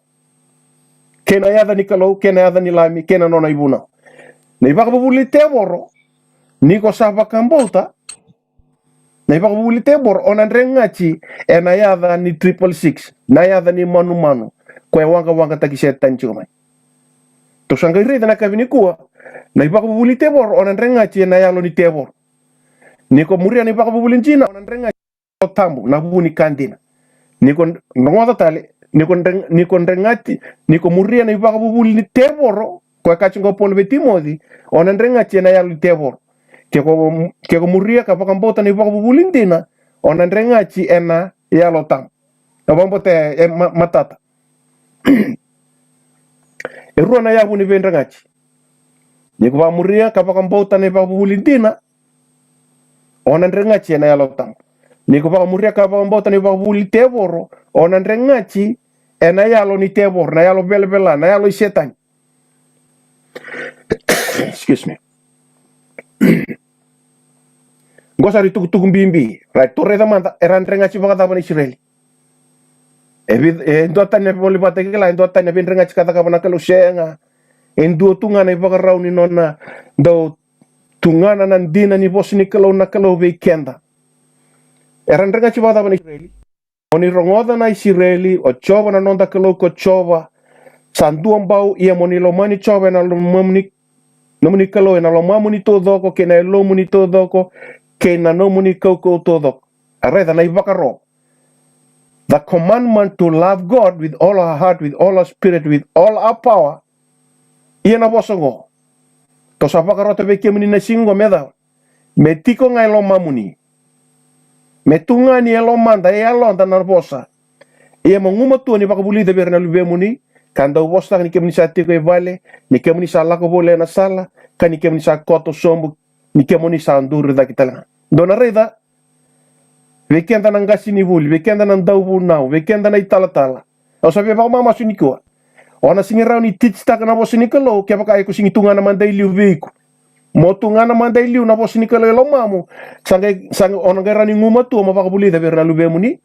kei na yaca ni Kalou kei na yaca ni Lami kei na nona ivunau. Na ivakavuvuli tevoro, ni ko sa vakabauta, na ivakavuvuli tevoro o na dregati ena yaca ni triple six, na yaca ni manumanu, ko e waqawaqataki Setani tiko mai. Tou sa qai raica na ka vinikua, na ivakavuvuli tevoro o na dregati ena yalo ni tevoro. Ni ko muria na ivakavuvuli dina o na dregati Yalo Tabu, na vu ni ka dina. Ni ko rogoca tale, ni ko dre-, ni ko dregati, ni ko muria na ivakavuvuli ni tevoro, ko e kati qo Paula vei Timoci, o na dregati ena yalo ni tevoro. Ke ko, ke ko muria ka vakabauta na ivakavuvuli dina, o na dregati ena Yalo Tabu. Na vakabauta e, e ma-, matata. E rua na yavu ni veidregati. Ni ko vakamuria ka vakabauta na ivakavuvuli dina, o na dregati ena Yalo Tabu. Ni ko vakamuria ka vakabauta na ivakavuvuli tevoro, o na dregati ena yalo ni tevoro, na yalo velavela, na yalo i Setani. Excuse me. Qo sa rui tukutuku bibi. Right, tou raica mada, era dregati vakacava na Isireli? E vi-, e dua tani na voli vata kila, e dua tani na veidregati ka cakava na Kalou? Sega. E dua tu ga na ivakarau ni nona dau tugana na dina ni vosa ni Kalou na Kalou vei keda. Era dregati vakacava na Isireli? Mo ni rogoca na Isireli, o Jiova na noda Kalou ko Jiova sa dua bau, ia mo ni lomani Jiova ena lomamuni, nomuni Kalou ena lomamuni taucoko, kei na yalomuni taucoko, kei na nomuni kaukauwa taucoko. A raica na ivakaro. The commandment to love God with all our heart, with all our spirit, with all our power. Ia na vosa oqo, tou sa vakarota vei kemuni na siga oqo me cava? Me tiko ga e lomamuni. Me tu ga ni e lomada, e yaloda na vosa. Ia mo gumatua ni vakavulica vei ira na luvemuni, ka dau vosataka ni kemuni sa tiko e vale, ni kemuni sa lako voli ena sala, ka ni kemuni sa koto sobu, ni kemuni sa duri cake tale ga. Dou na raica, vei keda na qasenivuli, vei keda na dauvunau, vei keda na italatala. Au sa via vakamamasu nikua. O na sega ni rawa ni tijitaka na vosa ni Kalou kevaka iko sega ni tugana mada e liu vei iko. Mo tugana mada e liu na vosa ni Kalou e lomamu. Sa qai, sa qai, o na qai rawa ni gumatua mo vakavulica vei ira na luvemuni,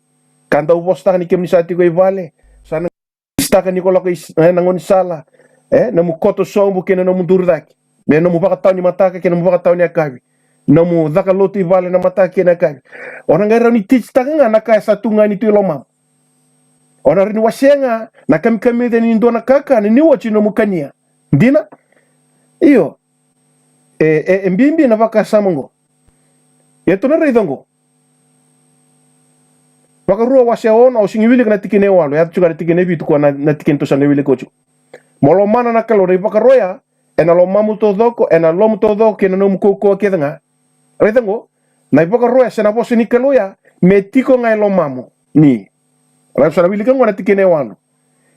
ka dau vosataka ni kemuni sa tiko i vale. Sa na tijitaka ni ko lako i s-, e, na gaunisala, e, nomu koto sobu kei na nomu duri cake, me nomu vakatawa ni mataka kei na nomu vakatawa ni yakavi, nomu caka lotu i vale na mataka kei na yakavi. O na qai rawa ni tijitaka ga na ka e sa tugani tu i lomamu. O na rawa ni wasea ga na kamikamica ni dua na kakana ni oti nomu kania. Dina? Io. E, e, e bibi na vakasama oqo. Ia tou na raica oqo. Vakarua wase ono, au sega ni wilika na tikina e walu, e yaco tiko ga na tikina e vitu, ko na, na tikina tou sa qai wilika oti. Mo lomana na Kalou, na ivakaro ya, ena lomamu taucoko, ena lomamu taucoko, kei na nomu kaukauwa kece ga. Raica oqo, na ivakaro ya se na vosa ni Kalou ya, me tiko ga e lomamu. Ni. Raica, sa na wilika oqo na tikina e walu.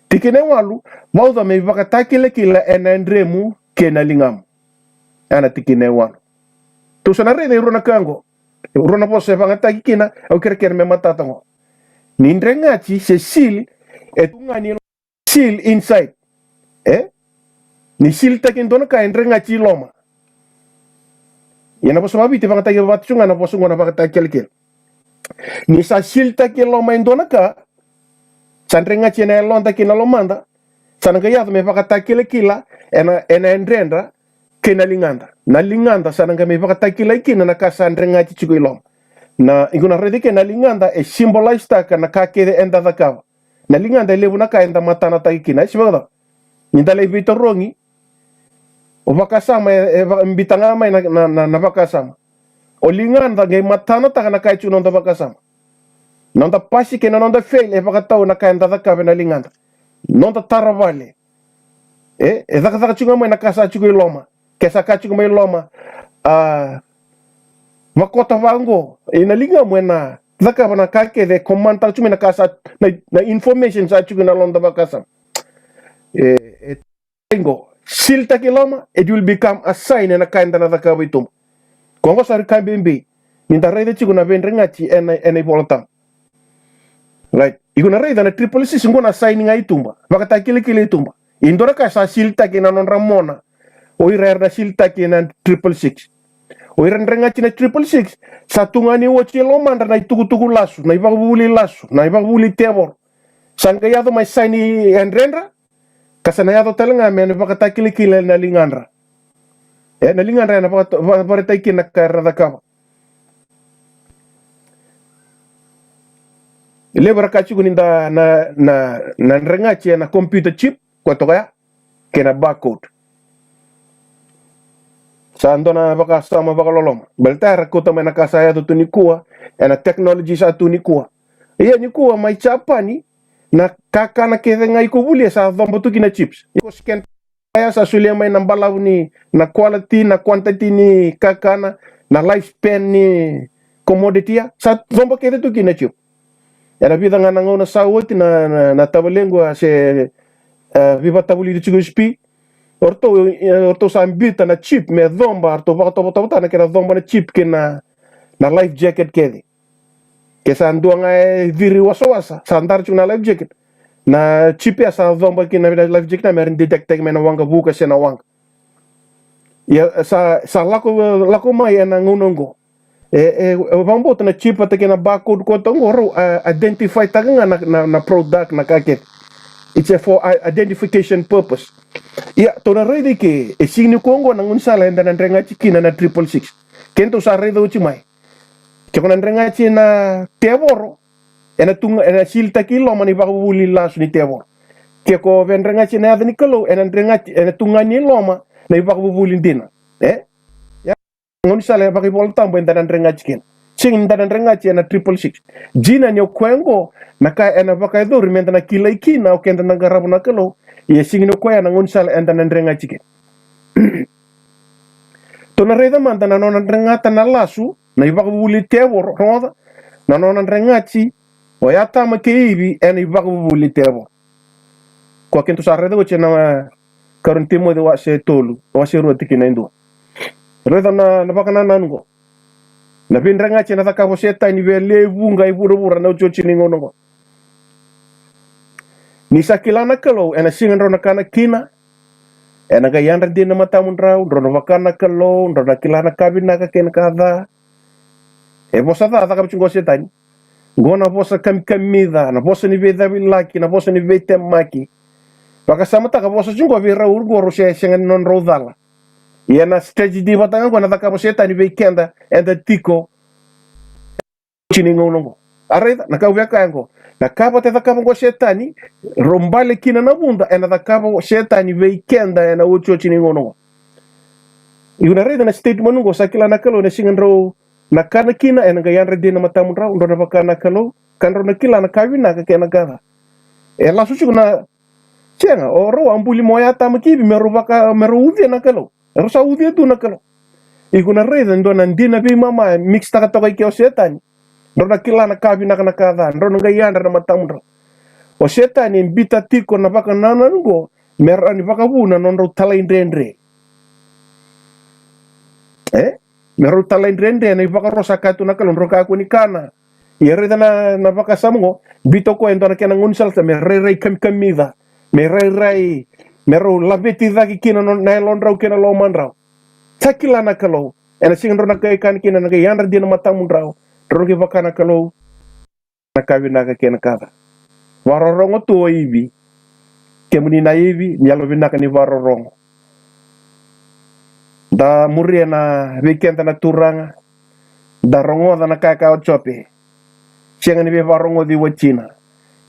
Tikina e walu, vauca me ivakatakilakila ena yadremu kei na ligamu. Ena tikina e walu. Tou sa na raica e rua na ka oqo. Rua na vosa e vagataki kina, au kerekere me matata oqo. Ni dregati se seal, e tu ga ni seal inside. E? Ni sealtaki e dua na ka e dregati i loma. Ia na vosa vaviti e vagataki vata tu ga na vosa oqo na vakatakilakila. Ni sa sealtaki e loma e dua na ka, sa dregati ena yaloda kei na lomada, sa na qai yaco me vakatakilakila ena, ena yadredra, kei na ligada. Na ligada sa na qai mai vakatakilai kina na ka sa dregati tiko i loma. Na, iko na raica ke na ligada e symbolize-taka na ka kece eda cakava. Na ligada e levu na ka eda matanataki kina. E si vakacava? Ni da lai veitarogi, o vakasama e, e vaka-, bita ga mai na, na, na, na vakasama. O ligada qai matanataka na ka e tiko na noda vakasama. Noda pasi kei na noda fail e vakatau na ka eda cakava ena ligada. Noda tara vale. E, e cakacaka tiko ga mai na ka sa tiko i loma. Ke sa ka tiko mai loma, a, vakota vaqo, ena ligamu ena cakava na ka kece e command-taka tiko mai na ka sa, na, na information sa tiko ena noda vakasama. E, e, qo, silitaki i loma, it will become a sign ena ka eda na cakava i tuba. Koya qo sa rui ka bibi ni da raica tiko na veidregati ena, ena iVolatabu. Right. Iko na raica na triple six qo na sign ga i tuba. Vakatakilakila i tuba. E dua na ka sa silitaki na nodra mona o ira era na silitaki na triple six. O ira dregati na triple six, sa tu ga ni oti e lomadra na itukutuku lasu, na ivakavuvuli lasu, na ivakavuvuli tevoro. Sa qai yaco mai sign e yadredra, ka sa na yaco tale ga me na vakatakilakila na ligadra. E, na ligadra ena vaka-, va-, vakaraitaki kina na ka era cakava. E levu era kaya tiko ni da na, na, na dregati ena computer chip, koya toka ya, kei na barcode. Sa dua na vakasama vakaloloma. Baleta era kauta mai na ka sa yaco tu nikua, ena technology sa tu nikua. Ia nikua mai Japani, na kakana kece ga iko volia sa coba tu kina chips. Iko scan ya sa solia mai na balavu ni, na quality, na quantity ni kakana, na lifespan ni commodity ya, sa coba kece tu kina chip. Ena vica ga na gauna sa oti na, na, na tavalequ a se, e, veivakatavulici tiko S P. O ratou, e, o ratou sa bita na chip me coba, ratou vakatovotovotaka na kena coba na chip kei na, na life jacket kece. Ke sa dua ga e ciri wasawasa, sa dara tiko na life jacket. Na chip ya sa coba kina na life jacket ya me ra detect-taki mai na waqa vuka se na waqa. Ia sa, sa lako, lako mai ena gauna oqo. E, e, e vakabauta na chip vata kei na barcode koya toka oqo, rau, a, identify-taka ga na, na, na product, na ka kece. It's a for i-, identification purpose. Ia, tou na raica ke, e sega ni koya oqo na gaunisala eda na dregati kina na triple six. Ke tou sa raica oti mai. Ke ko na dregati na tevoro, ena tu ga, ena silitaki i loma na ivakavuvuli lasu ni tevoro. Ke ko via dregati na yaca ni Kalou, ena dregati, ena tu ga ni loma na ivakavuvuli dina. E? Ia, gaunisala e vakaivolatabu eda na dregati kina. Sega ni da na dregati ena triple six. Dina ni o koya oqo na ka ena vakayacori meda na kilai kina o keda na qarava na Kalou. Ia sega ni o koya na gaunisala eda na dregati kina. Tou na raica mada na nona dregata na lasu, na ivakavuvuli tevoro, rogoca, na nona dregati o Atama kei Ivi ena ivakavuvuli tevoro. Koya keitou sa raica oti ena, e, karua ni Timoci wase tolu, wase rua tikina e dua. Raica na, na vakanananu oqo. Na veidregati ena cakava o Setani vei lewe vuqa e vuravura na otioti ni gauna oqo. Ni sa kila na Kalou, ena sega drau na kana kina, ena qai yadra dina na matamudrau, drau na vaka na Kalou, drau na kila na ka vinaka kei na ka ca. E vosa ca cakava tiko o Setani. Qo na vosa kamikamica, na vosa ni veicavilaki, na vosa ni veitemaki. Vakasamataka vosa tiko vei rau oqo rau se sega ni nodrau cala. Ia na strategy vata ga oqo na cakava o Setani vei keda, eda tiko otioti ni gauna oqo. A raica, na ka au via kaya oqo. Na ka vata e cakava oqo o Setani, rau bale kina na vuda, ena cakava o Setani vei keda ena otioti ni gauna oqo. Iko na raica na statement oqo, sa kila na Kalou, ena sega drau na kana kina, ena qai yadra dina na matamudrau, drau na vaka na Kalou, ka drau na kila na ka vinaka kei na ka ca. E lasu tiko na Sega, o rau a buli mai o Atama kei Ivi me rau vaka, me rau ucuya na Kalou. Rau sa ucuya tu na Kalou. Iko na raica e dua na dina veimama e mix-taka toka i ke o Setani. Drau na kila na ka vinaka na ka ca, drau na qai yadra na matamudrau. O Setani e bita tiko na vakanananu oqo me rawa ni vakavu na nodrau talaidredre. E? Me rau talaidredre na ivakaro sa kaya tu na Kalou, drau kakua ni kana. Ia raica na, na vakasama oqo, bita o koya e dua na kena gaunisala me rairai kamikamica, me rairai, me rau laveti cake kina na, na yalodrau kei na lomadrau. Sa kila na Kalou, ena sega drau na qai kana kina, na qai yadra dina na matamudrau, drau na qai vaka na Kalou, na ka vinaka kei na ka ca. Vakarorogo tu o Ivi, kemuni na Ivi, ni yalovinaka ni vakarorogo. Da muria na vei keda na Turaga. Da rogoca na ka e kaya o Jope. Sega ni veivakarogoci watina.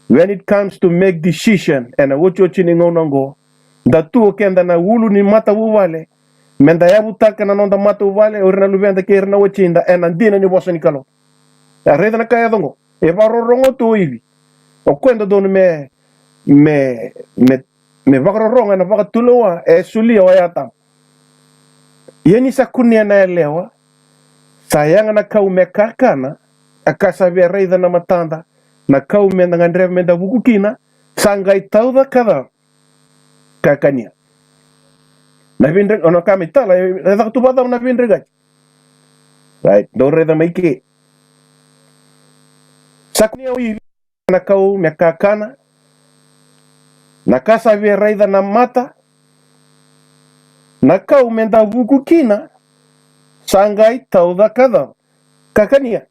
When it comes to make decision ena otioti ni gauna oqo, da tu o keda na ulu ni matavuvale, me da yavutaka na noda matavuvale, o ira na luveda kei ira na watida ena dina ni vosa ni Kalou. E raica na ka e yaco oqo. E vakarorogo tu o Ivi. O koya e dodonu me, me, me, me vakarorogo ena vakatulewa e solia o Atama. Ia ni sa kunea na yalewa, sa yaga na kau me kakana, a ka sa via raica na matada, na kau me da gadreva me da vuku kina, sa qai tauca ka cava? Ka kania. Na veidre-, o na ka me tala, e caka tu vakacava na veidregati? Right, dou raica mai ke. Sa kunea o Ivi na kau me kakana, na ka sa via raica na mata, na kau me da vuku kina, sa qai tauca ka cava? Ka kania.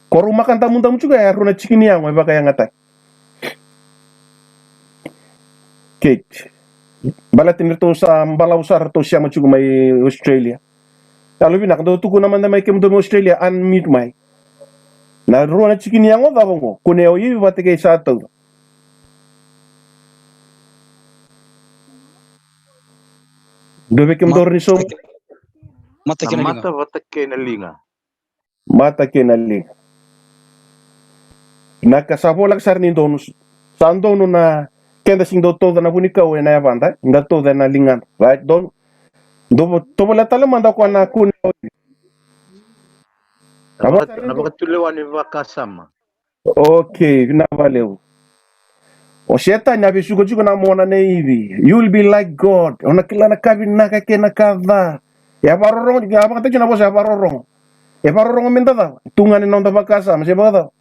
Ko rau makadamudamu tiko ya, rua na tiki ni yago e vakayagataki. Kate. Baleta ni ratou sa balavu sara, ratou sema tiko mai Australia. Yalovinaka, dou tukuna mada mai kemudou mai Australia, unmute mai. Na rua na tiki ni yago cava oqo? Kunea o Ivi vata kei sa tauca. Dou vei kemudou ni sau. Mata kei na liga. Mata vata kei na liga. Mata kei na liga. Na ka sa voleka sara ni donu. Sa donu na keda sega ni dau tauca na vunikau ena yavada, da tauca ena ligada. Right, donu. Dou vo-, tovolea tale mada o koya na kunea o Ivi. Na vaka-, na vakatulewa ni vakasama. Okay, vinaka vakalevu. O Setani a vesuka tiko na mona nei Ivi. You will be like God. O na kila na ka vinaka kei na ka ca. E a vakarorogo, a vakataki na vosa e a vakarorogo. E vakarorogo me da cava? Tugana na noda vakasama, se vakacava?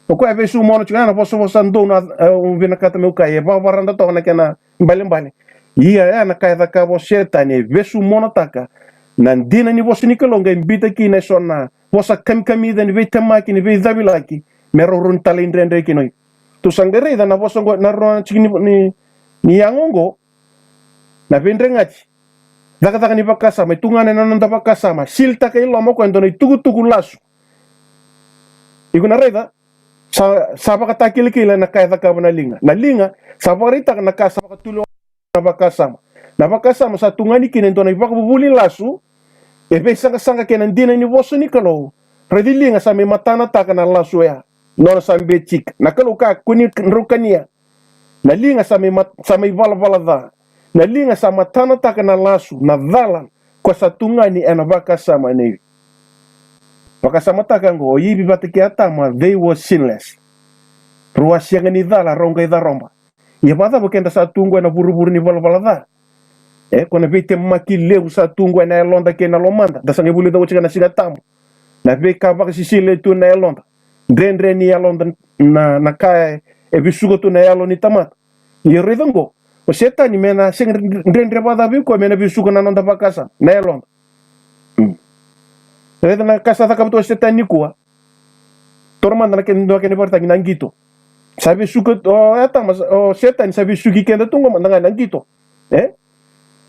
O koya e vesu mona tiko na vosavosa donu, e, au vinakata meu kaya, e vakavarada toka na kena ibalebale. Ia, e na ka e cakava o Setani, e vesu monataka na dina ni vosa ni Kalou, qai biuta kina eso na vosa kamikamica ni veitemaki, ni veicavilaki, me rau rawa ni talaidredre kina o Ivi. Tou sa qai raica na vosa oqo, na rua na tiki ni, ni, ni yago oqo, na veidregati. Cakacaka ni vakasama, e tugana na noda vakasama, silitaka i loma o koya e dua na itukutuku lasu. Iko na raica, sa, sa vakatakilakila na ka e cakava na liga. Na liga, sa vakaraitaka na ka sa vakatulewa na vakasama. Na vakasama sa tugani kina e dua na ivakavuvuli lasu, e veisaqasaqa kei na dina ni vosa ni Kalou. Raici liga sa mai matanataka na lasu oya. Nona sa beci ika. Na Kalou kaya, kua ni drau kania. Na liga sa mai mat-, sa mai valavala ca. Na liga sa matanataka na lasu, na cala, koya sa tugani ena vakasama nei Ivi. Vakasamataka oqo, o Ivi vata kei Atama, they were sinless. Rau a sega ni cala, rau qai caroba. Ia vakacava keda sa tu qo ena vuravura ni valavala ca? E, ko na veitemaki levu sa tu qo ena yaloda kei na lomada. Da sa qai vulica oti ga na Siga Tabu. Na veika vakasisila e tu na yaloda. Dredre ni yaloda na, na ka e, e vesuka tu na yalo ni tamata. Ia raica qo. O Setani me na sega dredre vakacava vei koya me na vesuka na noda vakasama, na yaloda. Mm. Raica na ka sa cakava tu o Setani nikua. Taura mada na kena, dua kena ivakaraitaki na qito. Sa vesuka, o Atama, o Setani sa vesuki keda tu qo mada ga na qito. E?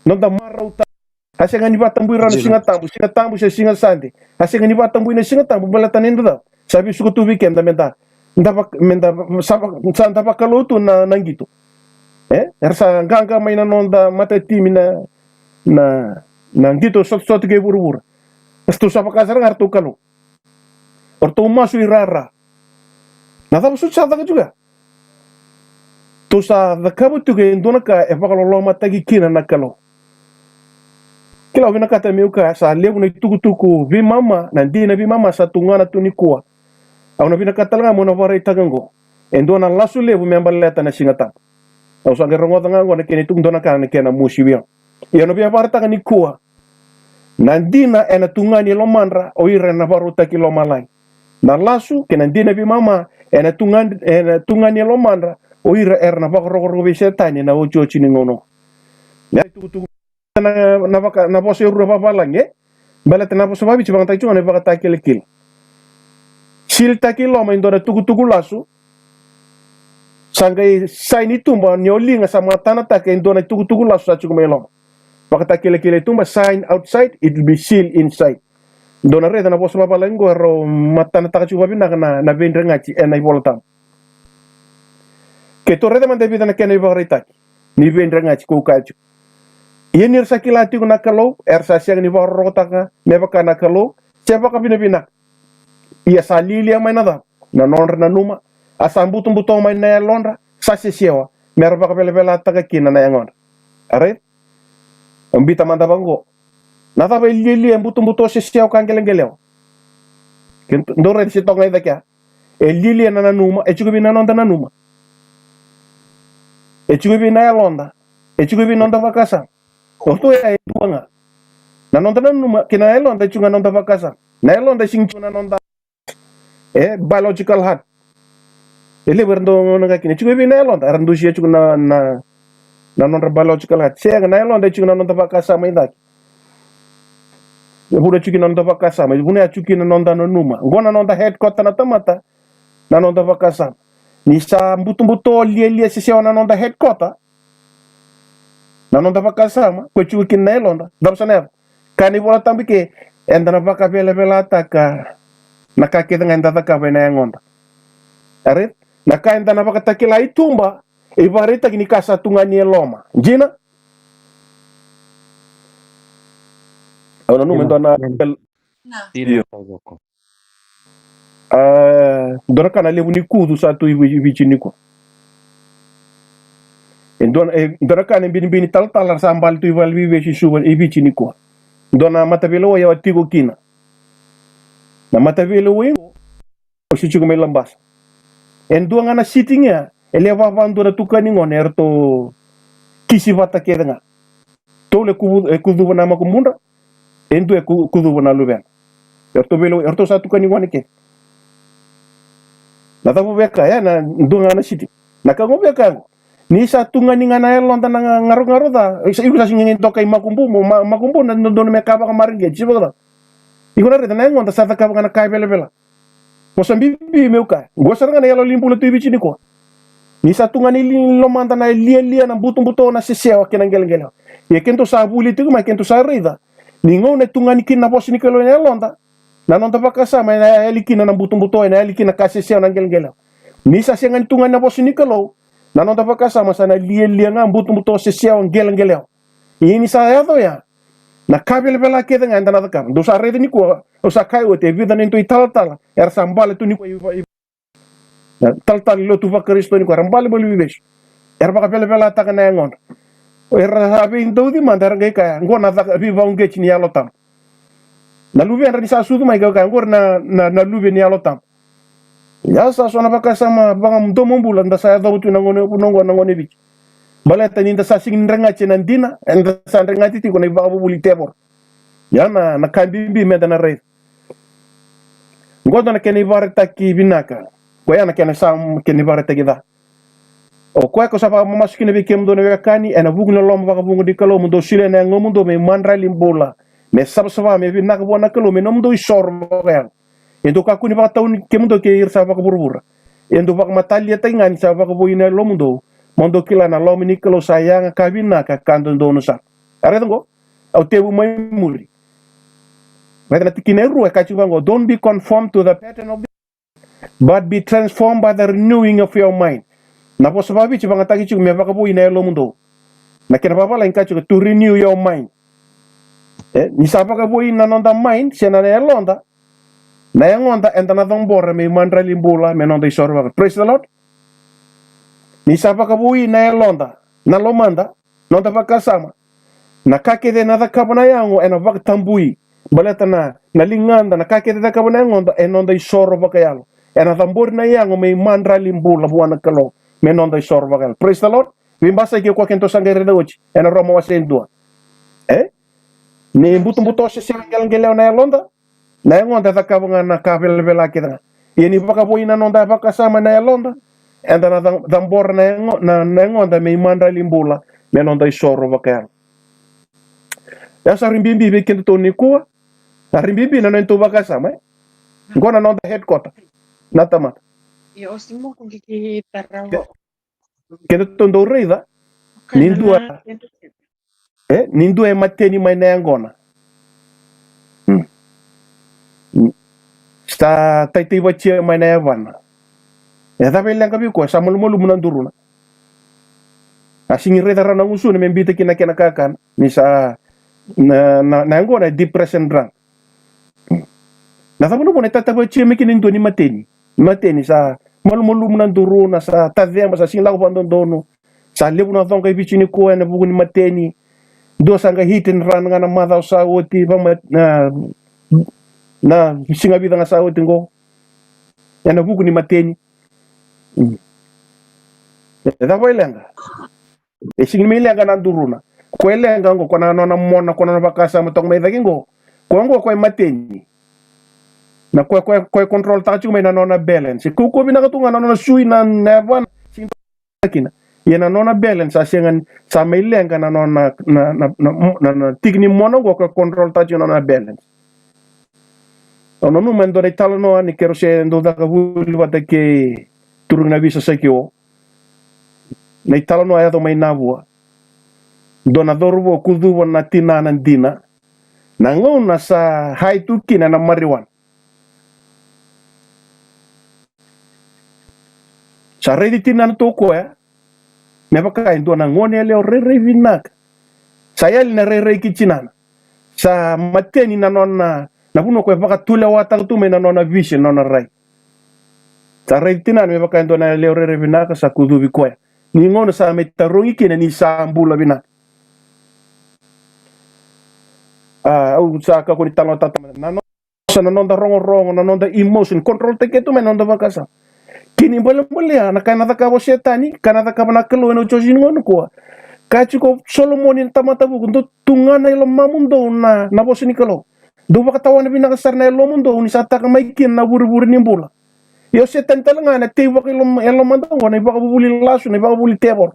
Noda marautaka. A sega ni vakatabui rawa na Siga Tabu, Siga Tabu se Siga Sade. A sega ni vakatabui na Siga Tabu, baleta na cava? Sa vesuka tu vei keda me da, da vak-, me da, sa vak-, sa da vakalou tu na, na qito. E? Era sa qaqa mai na noda matatimi na, na, na qito sotasota kei vuravura. Ratou sa vaka sara ga ratou kalou. O ratou masu i rara. Na cava soti sa caka tiko ya? Tou sa cakava tiko e dua na ka e vakalolomataki kina na Kalou. Kila, au vinakata meu kaya sa levu na itukutuku veimama, na dina veimama sa tugana tu nikua. Au na vinakata tale ga meu na vakaraitaka oqo. E dua na lasu levu me baleta na Siga Tabu. Au sa qai rogoca ga oqo na kena ituku, dua na ka na kena mosi vei au. Ia au na via vakaraitaka nikua. Na dina ena tugani e lomadra o ira ena vakarautaki lomalagi. Na lasu kei na dina veimama ena tugani, ena tugani e lomadra o ira era na vakarokoroko vei Setani ena otioti ni gauna. Na itukutuku na, na vaka, na vosa e rua vavalagi, e? Baleta na vosa vaviti vakatai tu ga na ivakatakilakila. Silitaki loma e dua na tukutuku lasu. Sa qai sai ni tuba ni o liga sa matanataka e dua na tukutuku lasu sa tiko mai loma. Vakatakilakila i tuba, sign outside, it will be sealed inside. Dou na raica na vosa vavalagi qo, e rau matanataka tiko vavinaka na, na veidregati ena iVola Tabu. Keitou raica mada e vica na kena ivakaraitaki ni veidregati ko kaya tiko. Ia ni ra sa kila tiko na Kalou, era sa sega ni vakarorogotaka me vaka na Kalou, se vakavinavinaka. Ia sa lialia mai na cava? Na nodra nanuma. A sa butobuto mai na yalodra, sa sesewa, me ra vakavelavelataka kina na yagodra. Alright? Au bita mada vaqo. Na cava e lialia, e butobuto, sesewa ka qeleqelewa? Ke dou raica se toka ga i cake ya. E lialia na nanuma, e tiko vei na noda nanuma. E tiko vei na yaloda, e tiko vei noda vakasama. O ratou ya e dua ga. Na noda nanuma kei na yaloda e tiko ga noda vakasama. Na yaloda e sega ni tiko na noda, e, biological heart. E levu era dau gauna ga kina, e tiko vei na yaloda, era dusia tiko na, na, na nodra biological heart. Sega, na yaloda e tiko na noda vakasama i cake. E vuna tiko na noda vakasama, e vuna ya tiko na noda nanuma. Qo na noda headquarter na tamata, na noda vakasama. Ni sa butobuto, lialia, sesewa na noda headquarter, na noda vakasama, ko e tiko kina na yaloda, cava sa na yaco? Kaya na iVola Tabu ke, eda na vakavelavelataka na ka kece ga eda cakava ena yagoda. Alright? Na ka eda na vakatakila i tuba, e ivakaraitaki ni ka sa tu ga ni e loma. Dina? Au nanuma e dua na, na, io. A, dua na ka na levu ni kucu sa tu i Viti nikua. E dua na, e dua na ka na binibini talatala sa bale tu i valeniveivesu i Suva, i Viti nikua. Dua na mataveilewai au a tiko kina. Na mataveilewai qo, au se tiko mai Labasa. E dua ga na sitting ya, e lewe vava dua na tukani gone, eratou kisi vata kece ga. Tolu e kuvu-, e kucuva na makubudra, e dua e ku-, kucuva na luvena. Eratou veilewe-, eratou sa tukani gone kece. Na cava veka, ya na dua ga na sitting. Na ka qo veka qo. Ni sa tu ga ni ga na yaloda na ga-, garogaro ca, iko sa sega ni dokai makubu, ma-, makubu na dodonu me ka vakamareqeti, se vakacava. Iko na raica na yagoda sa cakava ga na ka velavela. Vosa bibi meu kaya, qo sara ga na yalo ni bula tu i Viti nikua. Ni sa tu ga ni li-, lomada na lialia, na butobuto, na sesewa kei na qeleqelewa. Ia keitou sa vuli tiko mai, keitou sa raica ni gauna e tu ga ni kina na vosa ni Kalou ena yaloda, na noda vakasama ena yali kina na butobuto, ena yali kina na ka sesewa, na qeleqelewa. Ni sa sega ni tu ga ni na vosa ni Kalou, na noda vakasama sa na lialia ga, butobuto, sesewa, qeleqelewa. Ia ni sa yaco ya, na ka velavela kece ga eda na cakava. Dou sa raica nikua, au sa kaya oti, e vica na neitou italatala era sa bale tu nikua i va-, i, na talatala ni lotu vaKarisito nikua, era bale i valeniveivesu. Era vakavelavelataka na yagodra. Era sa veidauci mada, era qai kaya, qo na caka veivakauqeti ni Yalo Tabu. Na luvedra ni sa sucu mai, qai kaya, qori na, na, na luve ni Yalo Tabu. Ia sa so na vakasama vakadomobula da sa yacova tu na gone, na gone, na gone Viti. Baleta ni da sa sega ni dregati ena dina, eda sa dregati tiko na ivakavuvuli tevoro. Ia na, na ka bibi meda na raica. Qo dua na kena ivakaraitaki vinaka. Koya na kena sa kena ivakaraitaki ca. O koya ko sa vakamamasu kina vei kemudou na wekani, ena vuku ni loloma vakavuqa ni Kalou, mo dou solia na yagomudou me imadrali bula, me savasava, me vinaka vua na Kalou, me nomudou isoro vakayalo. E dou kakua ni vakatauni kemudou kei ira sa vakavuravura. E dou vakamataliataki ga ni sa vakavoui na yalomudou, mo dou kila na loma ni Kalou sa yaga ka vinaka ka dodonu sara. A raica qo, au tevu mai muri. Raica na tikina e rua, e kaya tiko vaqo, don't be conformed to the pattern of the, but be transformed by the renewing of your mind. Na vosa vakaviti vagataki tiko me vakavoui na yalomudou. Na kena vavalagi kaya tiko to renew your mind. E, ni sa vakavoui na noda mind, se na yaloda, na yagoda eda na cabora me imadrali bula, me noda isoro vaka. Praise the Lord. Ni sa vakavoui na yaloda, na lomada, noda vakasama. Na ka kece ena cakava na yago ena vakatabui. Baleta na, na ligada, na ka kece cakava na yagoda e noda isoro vakayalo. Ena cabori na yago me imadrali bula vua na Kalou, me noda isoro vakayalo. Praise the Lord. Veibasai ke o koya keitou sa qai raica oti ena Roma wase e dua. E? Ni butobuto, sesewa, qeleqelewa na yaloda, na yagoda e cakava ga na ka velavela kece ga. Ia ni vakavoui na noda vakasama, na yaloda, eda na ca-, cabora na yago-, na, na yagoda me imadrali bula, me noda isoro vakayalo. Ia sa rui bibi vei kedatou nikua, sa rui bibi na neitou vakasama, e? Qo na noda headquarter, na tamata. Ia, o Simoku Kiki Tarawa. Ke-, kedatou dau raica ni dua. E, ni dua e mateni mai na yaqona. Hmm. Hmm. Sa taitaivatia mai na yavana. E cava e leqa vei koya? Sa malumalumu na duruna. A sigi raica rawa na gusuna me biuta kina na kena kakana. Ni sa na, na, na yaqona e depression drunk. Na cava na vuna e taitaivatia mai kina e dua ni mateni? Mateni sa malumalumu na duruna, sa tacema, sa sigi lako vakadodonu. Sa levu na coqa e Viti nikua ena vuku ni mateni. Dua sa qai hit and run ga na macawa sa oti, vama, na, na siga vica ga sa oti qo. Ena vuku ni mateni. Mm. E cava e leqa? E sigi ni mai leqa na duruna. Ko e leqa qo, ko na nona mona, ko na nona vakasama toka mai cake qo. Ko qo ko e mateni. Na ko, ko, ko e control taka tiko mai na nona balance. E kaukauwa vinaka tu ga na nona sui na, na yavana. Sigi kina. Ia na nona balance sa sega ni, sa mai leqa na nona, na, na, na, na, na tiki ni mona qo ko e control taka tiko na nona balance. Au nanuma e dua na italanoa ni keirau se dau caka vuli vata kei Turugi na Visa Saki O. Na italanoa e yaco mai Navua. Dua na cauravou kucuva na tinana dina. Na gauna sa hai tu kina na marijuana. Sa raici tinana tu o koya me vaka e dua na gone yalewa rairai vinaka. Sa yali na rairai ki tinana. Sa mateni na nona, na vanua ko e vakatulewataka tu mai na nona vision, na nona rai. Sa raici tinana me vaka e dua na yalewa rairai vinaka, sa kucuvi koya. Ni gauna sa mai tarogi kina ni sa bula vinaka. A, au sa kakua ni talanoataka mada na nosa, na noda rogorogo, na noda emotion, control taki tu mai na noda vakasama. Kena ibalebale ya, na ka ena cakava o Setani, ka ena cakava na Kalou ena iotioti ni gauna nikua. Kaya tiko o Solomoni na tamata vuku, dou tugana e lomamudou na, na vosa ni Kalou. Dou vakatawana vinaka sara na yalomudou, ni sa taka mai kina na vurevure ni bula. Ia o Setani tale ga ena tei vakailo-, yalomada qo na ivakavuvuli lasu, na ivakavuvuli tevoro.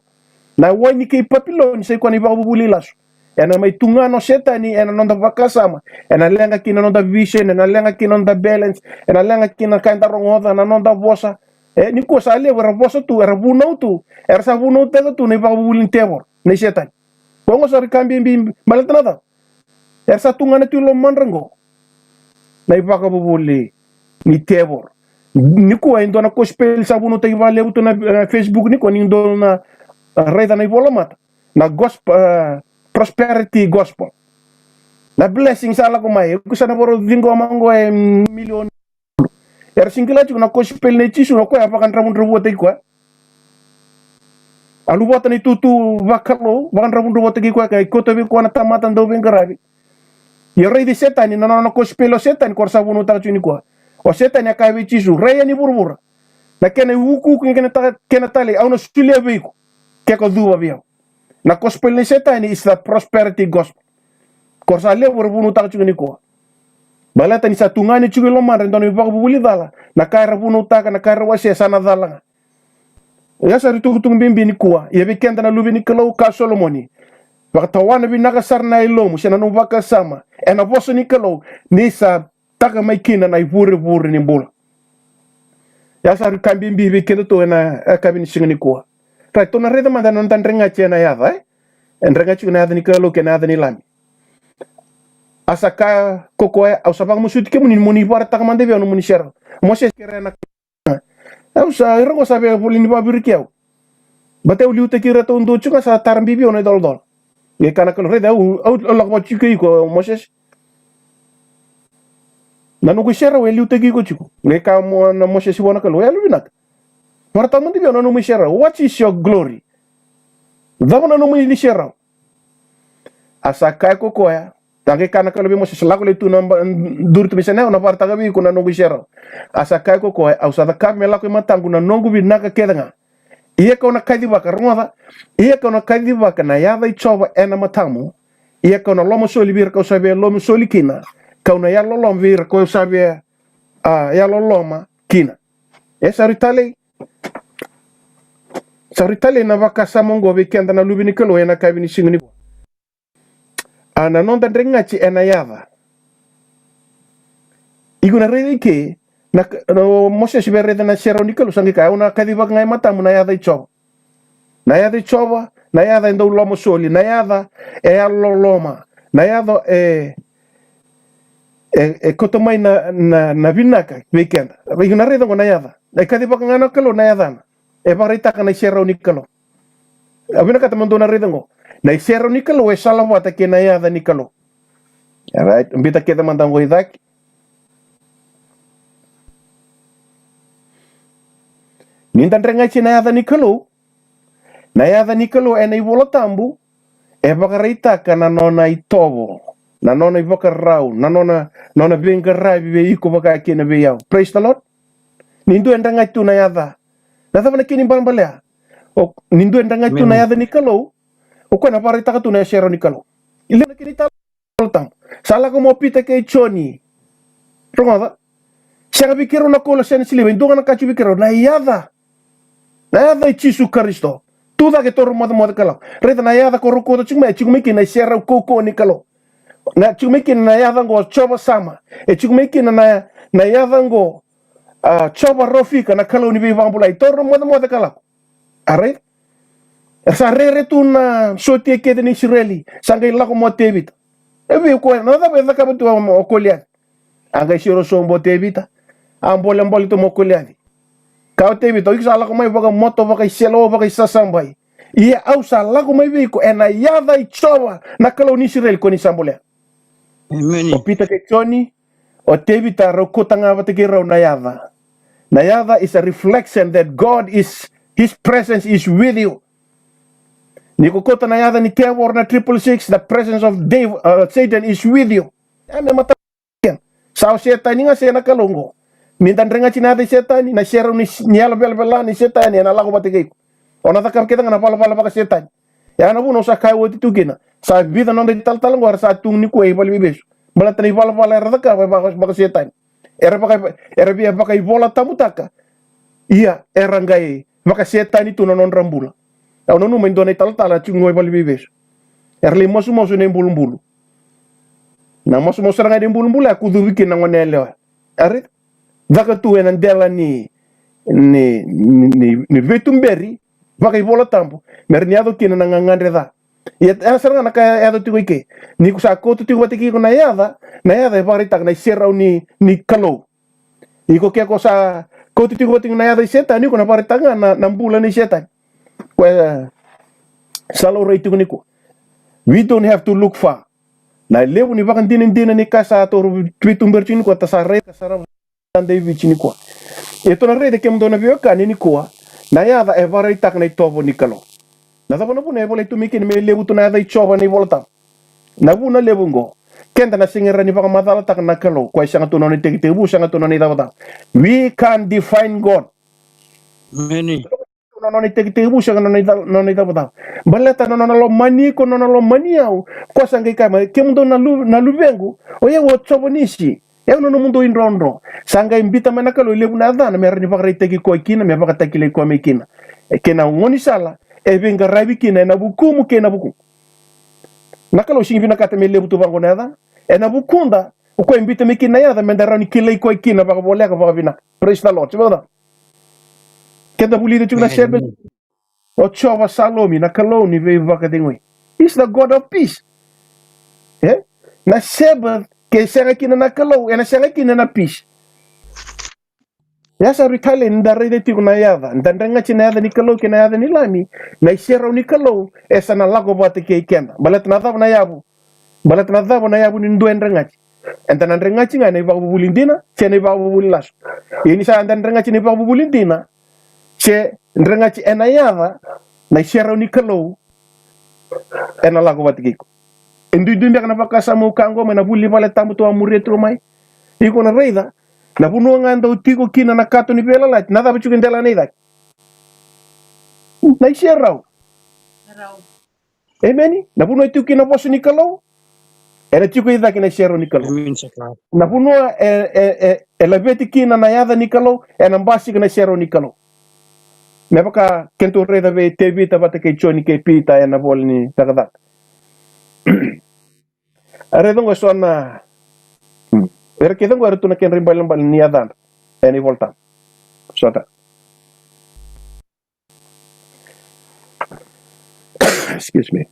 Na wai ni kei Papiloni sa i koya na ivakavuvuli lasu. Ena mai tugana o Setani ena noda vakasama, ena leqa kina na noda vision, ena leqa kina na noda balance, ena leqa kina na ka eda rogoca, na noda vosa. E, nikua sa levu era vosa tu, era vunau tu, era sa vunautaka tu na ivakavuvuli ni tevoro, na i Setani. Koya qo sa rui ka bibi baleta na cava? Era sa tugana tu i lomadra qo na ivakavuvuli ni tevoro. Nikua e dua na kosipeli sa vunautaki vakalevu tu na, e, Facebook nikua, ni dou na, e, raica na ivola mata. Na gosp-, e, prosperity gospel. Na blessing sa lako mai, e, ko sa na voro ciqoma qo e milioni. Era sega ni kila tiko na kosipeli nei Jisu, o koya a vakadravudravutaki koya. A luvata na itutu vakalou, vakadravudravutaki koya, ka kauta vei koya na tamata dauveiqaravi. Ia raici Setani, na nona kosipeli o Setani, ko ra sa vunautaka tiko nikua. O Setani a kaya vei Jisu, rai yani vuravura. Na kena iukuuku, kena ta-, kena talei, au na solia vei iko. Ke ko cuva vei au. Na kosipeli nei Setani is the prosperity gospel. Ko ra sa levu era vunautaka tiko nikua. Baleta ni sa tugani tiko i lomadra e dua na ivakavuvuli cala, na ka era vunautaka, na ka era wasea sa na cala ga. Ia sa rui tukutuku bibi nikua, ia vei keda na luve ni Kalou, kaya o Solomoni, vakatawana vinaka sara na yalomu, se na nomu vakasama, ena vosa ni Kalou, ni sa taka mai kina na ivurevure ni bula. Ia sa rui ka bibi vei kedatou ena, e, yakavi ni siga nikua. Right, tou na raica mada na noda dregati ena yaca, e? E dregati tiko na yaca ni Kalou kei na yaca ni Lami. A sa kaya ko koya, au sa vakamasuti kemuni mo ni vakaraitaka mada vei au na nomuni serau. Mosese, kerea na Au sa, ira qo sa via voli ni vakaviriki au. Baleta au liutaki iratou duadua tiko ga, sa tara bibi au na icolacola. Qai kaya na Kalou, raica au, au, au lako vata tiko kei iko, Mosese. Na noqu iserau e liutaki iko tiko. Qai kaya o Mosese vua na Kalou, e yalovinaka. Vakaraitaka mada vei au na nomu iserau. What is your glory? Cava na nomu iserau? A sa kaya ko koya, a qai kaya na Kalou vei Mosese, lako lai tu na ba-, duri tu mai Saineai, au na vakaraitaka vei iko na noqu iserau. A sa kaya ko koya, au sa cakava me lako e mataqu na noqu vinaka kece ga. Ia kau na kacivaka, rogoca, ia kau na kacivaka na yaca i Jiova ena matamu. Ia kau na lomasoli vei ira kau sa via lomasoli kina. Kau na yalololoma vei ira kau sa via, a, yalololoma kina. E sa rui talei. Sa rui talei na vakasama oqo vei keda na luve ni Kalou ena yakavi ni siga nikua. A, na noda dregati ena yaca. Iko na raica i ke, na, na Mosese via raica na serau ni Kalou, sa qai kaya, au na kacivaka ga e matamu na yaca i Jiova. Na yaca i Jiova, na yaca e dau lomasoli, na yaca e yalololoma, na yaca e, e, e kauta mai na, na, na vinaka vei keda. Iko na raica oqo na yaca. E kacivaka ga na Kalou na yacana. E vakaraitaka na iserau ni Kalou. Au vinakata mo dou na raica oqo. Na iserau ni Kalou e salavata kei na yaca ni Kalou. Alright, bita kece mada oqo i cake. Ni da dregati na yaca ni Kalou, na yaca ni Kalou ena iVola Tabu e vakaraitaka na nona itovo, na nona ivakarau, na nona, nona veiqaravi vei iko vaka kina vei au. Praise the Lord. Ni dua e dregati tu na yaca, na cava na kena ibalebale ya? O, ni dua e dregati tu na yaca ni Kalou, o koya na vakaraitaka tu na iserau ni Kalou. Ila na kena itala Tabu. Sa lako mai o Pita kei Joni. Rogoca. Sega vei keirau na koula se na siliva, e dua ga na ka tiko vei keirau, na yaca. Na yaca i Jisu Karisito. Tu cake, taura mocemoce ka lako. Raica na yaca ko rau kauta tiko mai, e tiko mai kina na iserau kaukauwa ni Kalou. Na tiko mai kina na yaca oqo Jiova Sama. E tiko mai kina na, na yaca oqo, a, Jiova Rofika, na Kalou ni veivakabulai. Taura mocemoce ka lako. Alright? Era sa rere tu na sotia kece ni Isireli, sa qai lako mai o Tevita. E vei koya, na cava e cakava tu o Koliaci? A qai siro sobu o Tevita. A bolebole tu mai o Koliaci. Kaya o Tevita, o iko sa lako mai vakamoto, vakaiseleiwau, vakaisasabai. Ia au sa lako mai vei iko ena yaca i Jiova, na Kalou ni Isireli, ko ni sa bolea. Emeni. O Pita kei Joni, o Tevita, rau kauta ga vata kei rau na yaca. Na yaca is a reflection that God is, his presence is with you. Ni ko kauta na yaca ni tevoro na triple six, the presence of dev-, uh, Satan is with you. E me mata-, sa o Setani ga se na Kalou oqo. Ni da dregati na yaca i Setani, na iserau ni, ni yalo velavela ni Setani ena lako vata kei iko. O na cakava kece ga na valavala vakasetani. Ya na vuna au sa kaya oti tu kina. Sa vica na noda italatala oqo era sa tu nikua e valeniveivesu. Baleta na ivalavala era cakava e vaka, vakasetani. Era vaka, era via vakaivolatabutabutaka. Ia, era qai vakasetani tu na nodra bula. Au nanuma e dua na italatala tiko qo e valeniveivesu. Era lai masumasu ena ibulubulu. Na masumasu sara ga ena ibulubulu, a kucuvi kina na gone yalewa. Ari, caka tu ena dela ni, ni, ni, ni, ni veituberi, vakaivolatabu, me ra ni yaco kina na gagadre ca. Ia, e sara ga na ka e yaco tiko i ke. Ni ko sa kauta tiko vata kei iko na yaca, na yaca e vakaraitaka na iserau ni, ni Kalou. Iko ke ko sa kauta tiko vata kei iko na yaca i Setani, iko na vakaraitaka ga na, na bula ni Setani. Koya sa laurai tiko nikua. We don't have to look far. Na levu ni vakadinadina ni ka sa taura veituberi tiko nikua, ta sa raica sara vakaDaividi nikua. E tou na raica, kemudou na veiwekani, nikua, na yaca e vakaraitaka na itovo ni Kalou. Na cava na vuna e volai tu mai kina me levu tu na yaca i Jiova ena iVola Tabu? Na vuna levu oqo, keda na sega ni rawa ni vakamacalataka na Kalou, koya e sega tu na nona itekitekivu, sega tu na nona icavacava. We can't define God. Emeni. Na nona itekitekivu, sega na nona ica-, nona icavacava. Baleta na nona lomani iko, nona lomani au. Koya sa qai kaya mai, kemudou na lu-, na luvequ, o yau o Jiova Nisi. Au na nomudou idrodro. Sa qai biuta mai na Kalou e levu na yacana me rawa ni vakaraitaki koya kina, me vakatakilai koya mai kina. E kena gaunisala, e veiqaravi kina ena vukumu kei na vukuqu. Na Kalou sega ni vinakata me levu tu vaqo na yacana. Ena vukuda, o koya e biuta mai kina na yaca, meda rawa ni kilai koya kina vakavoleka, vakavinaka. Praise the Lord. Se vakacava? Keda vulica tiko na Sabbath. O Jiova Salomi, na Kalou ni veivakacegui. He's the God of peace. E? Na Sabbath, ke sega kina na Kalou, ena sega kina na peace. Ia sa rui talei ni da raica tiko na yaca, da dregati na yaca ni Kalou kei na yaca ni Lami, na iserau ni Kalou e sa na lako vata kei keda. Baleta na cava na yavu? Baleta na cava na yavu ni dua e dregati? Eda na dregati ga na ivakavuvuli dina se na ivakavuvuli lasu. Ia ni sa eda dregati na ivakavuvuli dina, se dregati ena yaca, na iserau ni Kalou ena lako vata kei iko. E duidui beka na vakasama au kaya oqo mai na vuli ni vale tabu tou a muria tiko mai. Iko na raica na vanua ga e dau tiko kina na kato ni veiyalayalati, na cava tiko e delana i cake? Na iserau. Emeni. Na vanua e tiko kina na vosa ni Kalou, ena tiko i cake na iserau ni Kalou. Emeni, sa ka. Na vanua e, e, e, e laveti kina na yaca ni Kalou, ena basika na iserau ni Kalou. Me vaka keitou raica vei Tevita vata kei Joni kei Pita ena vola ni Cakacaka. A raica oqo e so na, hmm, era kece oqo era tu na kedra ibalebale ni yacadra ena iVola Tabu. Sota. Excuse me.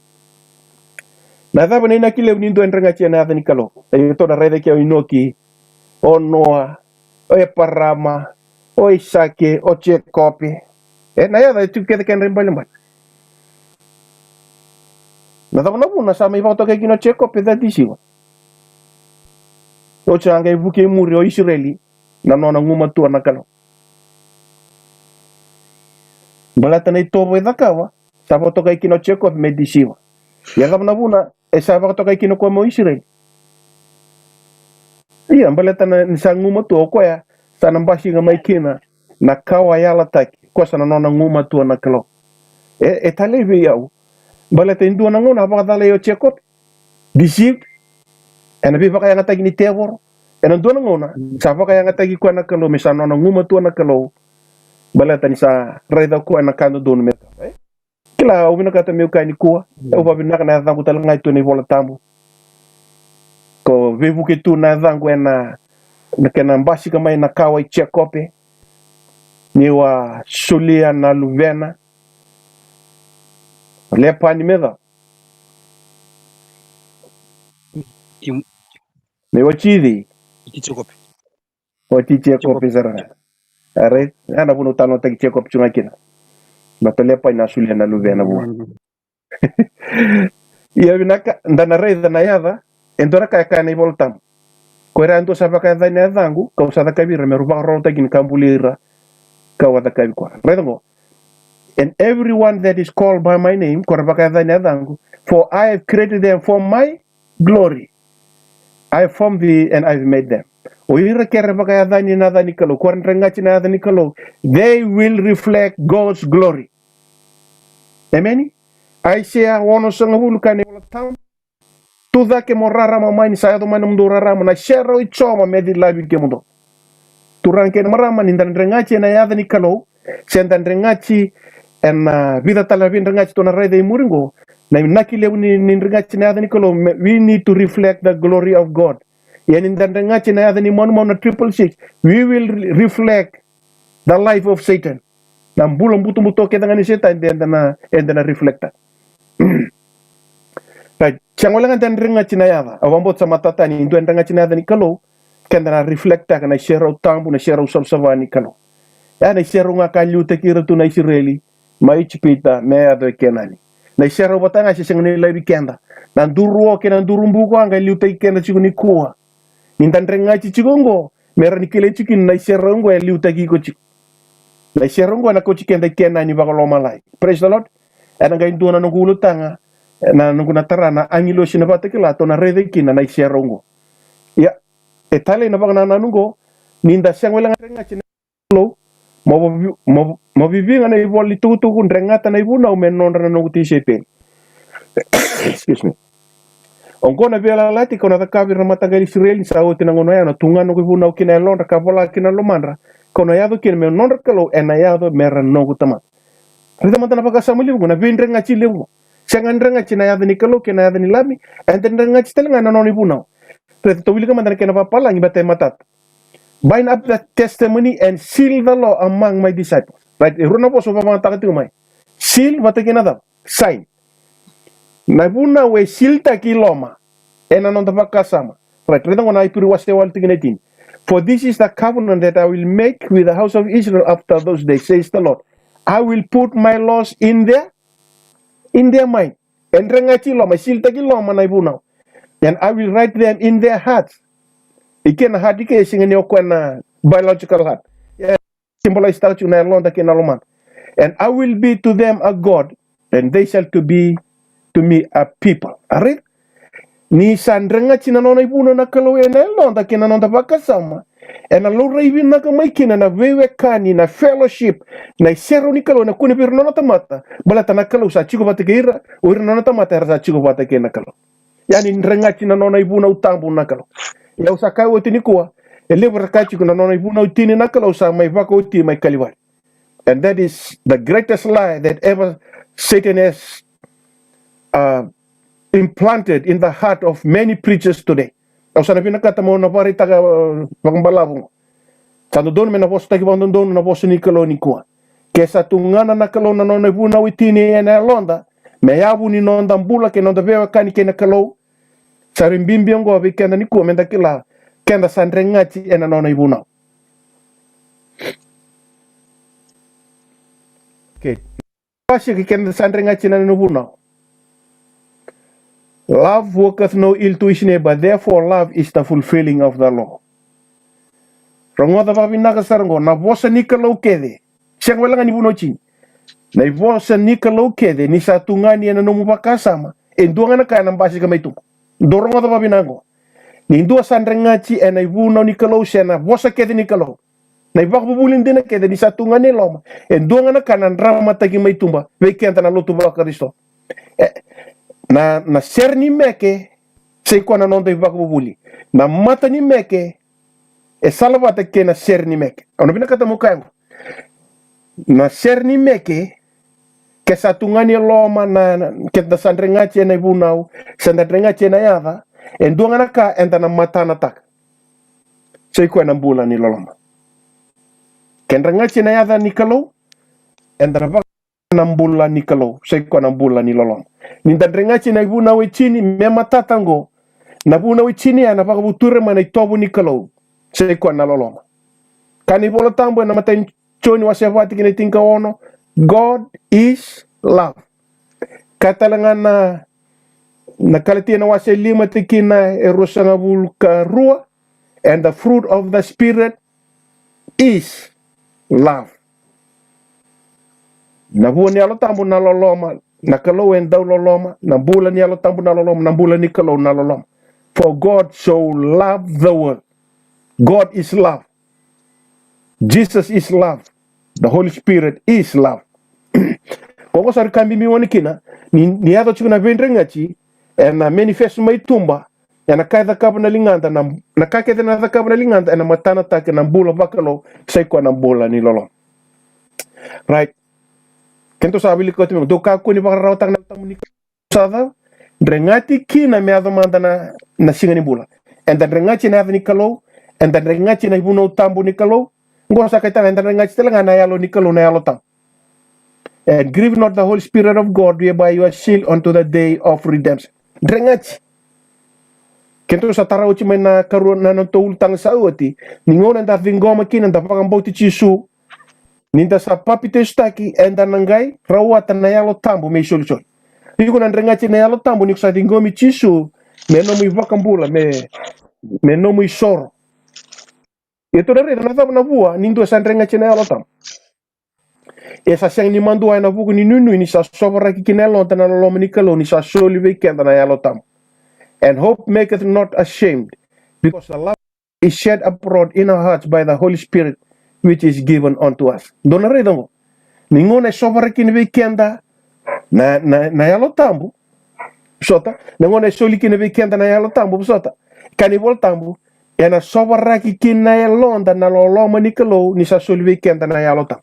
Na cava na inaki levu ni dua e dregati ena yaca ni Kalou? E, tou na raica ke o Inoki, o Noa, o Eparama, o Isake, o Jekope. E, na yaca e tu kece kena ibalebale. Na cava na vuna sa mai vakatokai kina o Jekope, that is Siva? Oti sa qai vuki muri o Isireli, na nona gumatua na Kalou. Baleta na itovo e cakava, sa vakatokai kina o Jekope me disiva. Ia cava na vuna e sa vakatokai kina o koya mo Isireli? Ia, baleta na, ni sa gumatua o koya, sa na basika mai kina na kawa yalataki, koya sa na nona gumatua na Kalou. E, e talei vei au. Baleta e dua na gauna a vakacalai o Jekope, deceived, ena veivakayagataki ni tevoro. Ena dua na gauna sa vakayagataki koya na Kalou me sa nona gumatua na Kalou. Baleta ni sa raica o koya na ka dodonu me cakava, e? Kila, au vinakata meu kaya nikua, au vavinaka na yacaqu tale ga e tu ena iVola Tabu. Ko veivuke tu na yacaqu ena, na kena basika mai na kawa i Jekope. Niu a solia na luvena. Lepani me cava? Ki, me wati cei? Ki Jekope. Wati Jekope sara ga. Are, a na vuna au talanoataki Jekope tu ga kina. Baleta Lepani a solia na luvena vua. Ia vinaka, da na raica na yaca, e dua na ka e kaya na iVola Tabu. Ko ira yadua sa vakayacani na yacaqu, kau sa cakavi ira me rau vakarorotaki ni ka buli ira, kau a cakavi koya. Raica qo. And everyone that is called by my name, ko ira vakayacani na yacaqu, for I have created them for my glory. I have formed thee and I have made them. O ira kere vakayacani na yaca ni Kalou, ko ira dregati na yaca ni Kalou, they will reflect God's glory. Emeni? Aisea onosagavulu kaya na iVola Tabu. Tucake mo rarama mai ni sa yaco mai nomudou rarama na iserau i Jiova me cilavi kemudou. Turaga kei na marama, ni da dregati ena yaca ni Kalou, se da dregati ena, ah, vica tale na veidregati tou na raica i muri qo, na inaki levu ni, ni dregati na yaca ni Kalou, me, we need to reflect the glory of God. Ia ni da dregati na yaca ni manumanu na triple six, we will re-, reflect the life of Satan. Na bula butobuto kece ga ni Setani, eda na, eda na reflecta. Right. Sega wale ga da dregati na yaca. Au vakabauta sa matata ni dua e dregati na yaca ni Kalou, keda na reflectaka na iserau tabu, na iserau savasava ni Kalou. Ia na iserau ga ka liutaki ira tu na Isireli mai Ijipita me yaco e Kenani. Na iserau vata ga se sega ni laivi keda. Na duru o kei na duru buko a qai liutaki keda tiko nikua. Ni da dregati tiko oqo, me rawa ni kilai tiko kina na iserau oqo e liutaki iko tiko. Na iserau oqo ena kauti keda i Kenani vakalomalagi. Praise the Lord. Ena qai dua na noqu ulutaga, na noqu na tara na agilosi na Vakatakila, tou na raica kina na iserau oqo. Ia, e talei na vakanananu oqo, ni da sega wale ga dregati na Kalou, mo vi-, mo, mo viviga na ivola ni tukutuku, dregata na ivunau me nodra na noqu tisaipeli. Excuse me. Oqo na veiyalayalati kau na cakava vei ira na mataqali Isireli, sa oti na gauna oya, au na tu ga noqu ivunau ki na yalodra ka vola ki na lomadra, kau na yaco kina me nodra Kalou, ena yaco me ra noqu tamata. Raica mada na vakasama levu qo, na veidregati levu qo. Sega ni dregati na yaca ni Kalou kei na yaca ni Lami, eda dregati tale ga na nona ivunau. Raica, tou wilika mada na kena vapalagi, baleta e matata. Bind up the testimony and seal the law among my disciples. Right, e rua na vosa au vakayagataka tiko mai. Seal vata kei na cava? Sign. Na vunau e sealtaki i loma ena noda vakasama. Right, raica qo na Iperiu wase walu tikina e tini. For this is the covenant that I will make with the house of Israel after those days, says the Lord. I will put my laws in their, in their mind. E dregati i loma, e sealtaki i loma na ivunau. And I will write them in their hearts. I kena heart i ke, e sega ni o koya na biological heart. E symbolize taka tiko na yaloda kei na lomada. And I will be to them a God, and they shall to be to me a people. A raica? Ni sa dregati na nona ivunau na Kalou ena yaloda kei na noda vakasama, ena laurai vinaka mai kina na veiwekani, na fellowship, na iserau ni Kalou ena kune vei ira na nona tamata. Baleta na Kalou sa tiko vata kei ira, o ira na nona tamata era sa tiko vata kei na Kalou. Ia ni dregati na nona ivunau tabu na Kalou. Ia au sa kaya oti nikua, e levu era kaya tiko na nona ivunau tini na Kalou sa mai vakaoti mai Kalivari. And that is the greatest lie that ever Satan has, uh, implanted in the heart of many preachers today. Au sa na vinakata meu na vakaraitaka, uh, vakabalavu. Sa dodonu me na vosataki vakadodonu na vosa ni Kalou nikua. Ke sa tugana na Kalou na nona ivunau e tini ena yaloda, Me yavu ni noda bula kei na noda veiwekani kei na Kalou. Sa rui bibi oqo vei keda nikua meda kila, keda sa dregati ena nona ivunau. Okay. Vasi kei keda sa dregati ena nona ivunau. Love worketh no ill to his neighbor, therefore love is the fulfilling of the law. Rogoca vakavinaka sara oqo, na vosa ni Kalou kece. Sega wale ga ni vunau tini. Na ivosa ni Kalou kece, ni sa tu ga ni ena nomu vakasama, e dua ga na ka ena basika mai tuba. Dou rogoca vakavinaka oqo. Ni dua sa dregati ena ivunau ni Kalou se na vosa kece ni Kalou, na ivakavuvuli dina kece, ni sa tu ga ni loma, e dua ga na ka na dramataki mai tuba vei keda na lotu vaKarisito. E, na, na sere ni meke, sai koya na noda ivakavuvuli. Na mata ni meke e salavata kei na sere ni meke. Au na vinakata mo kaya oqo. Na sere ni meke, ke sa tu ga ni loma, na, na, ke da sa dregati ena ivunau, se da dregati ena yaca, e dua ga na ka eda na matanataka. Sai koya na bula ni loloma. Ke dregati ena yaca ni Kalou, eda na vaka na bula ni Kalou, sai koya na bula ni loloma. Ni da dregati na ivunau e tini, me matata oqo. Na vunau e tini ya na vakavuturi mai na itovo ni Kalou, sai koya na loloma. Kaya na iVola Tabu ena imatai ni Joni wase va tikina e tinikaono, God is love. Kaya tale ga na, na Kalatia na wase lima tikina e ruasagavulu ka rua, and the fruit of the Spirit is love. Na vua ni Yalo Tabu na loloma, na Kalou e dau loloma, na bula ni Yalo Tabu na loloma, na bula ni Kalou na loloma. For God so loved the world. God is love. Jesus is love. The Holy Spirit is love. Ko qo sa rui ka bibi wani kina, ni, ni yaco tiko na veidregati, ena manifest mai tuba, ena ka e cakava na ligada, na, na ka kece na cakava na ligada, ena matanataka na bula vakalou, sai koya na bula ni loloma. Right. Keitou sa wilika oti mai, dou kakua ni vakararawataka na Yalo Tabu ni sa cava, dregati kina me yaco mada na, na siga ni bula. Eda dregati ena yaca ni Kalou, eda dregati ena ivunau tabu ni Kalou, qo sa kai tale, eda dregati tale ga na Yalo ni Kalou, na Yalo Tabu. And grieve not the Holy Spirit of God, whereby you are sealed unto the day of redemption. Dregati. Keitou sa tara oti mai na karua na, na nodatou ulutaga sa oti, ni gauna eda ciqoma kina, eda vakabauti Jisu, ni da sa papitaisotaki, eda na qai rawata na Yalo Tabu me isolisoli. Iko na dregati na Yalo Tabu ni ko sa ciqomi Jisu me nomu iVakabula, me, me nomu isoro. Ia tou na raica na cava na vua ni dua sa dregati na Yalo Tabu. E sa sega ni madua ena vuku ni nuinui, ni sa sovaraki kina e yaloda na loloma ni Kalou, ni sa soli vei keda na Yalo Tabu. And hope maketh not ashamed, because the love is shed abroad in our hearts by the Holy Spirit, which is given unto us. Dou na raica oqo. Ni gauna e sovaraki kina vei keda na, na, na Yalo Tabu, vosota, na gauna e soli kina vei keda na Yalo Tabu, vosota, kaya na iVola Tabu, ena sovaraki kina e yaloda na loloma ni Kalou, ni sa soli vei keda na Yalo Tabu.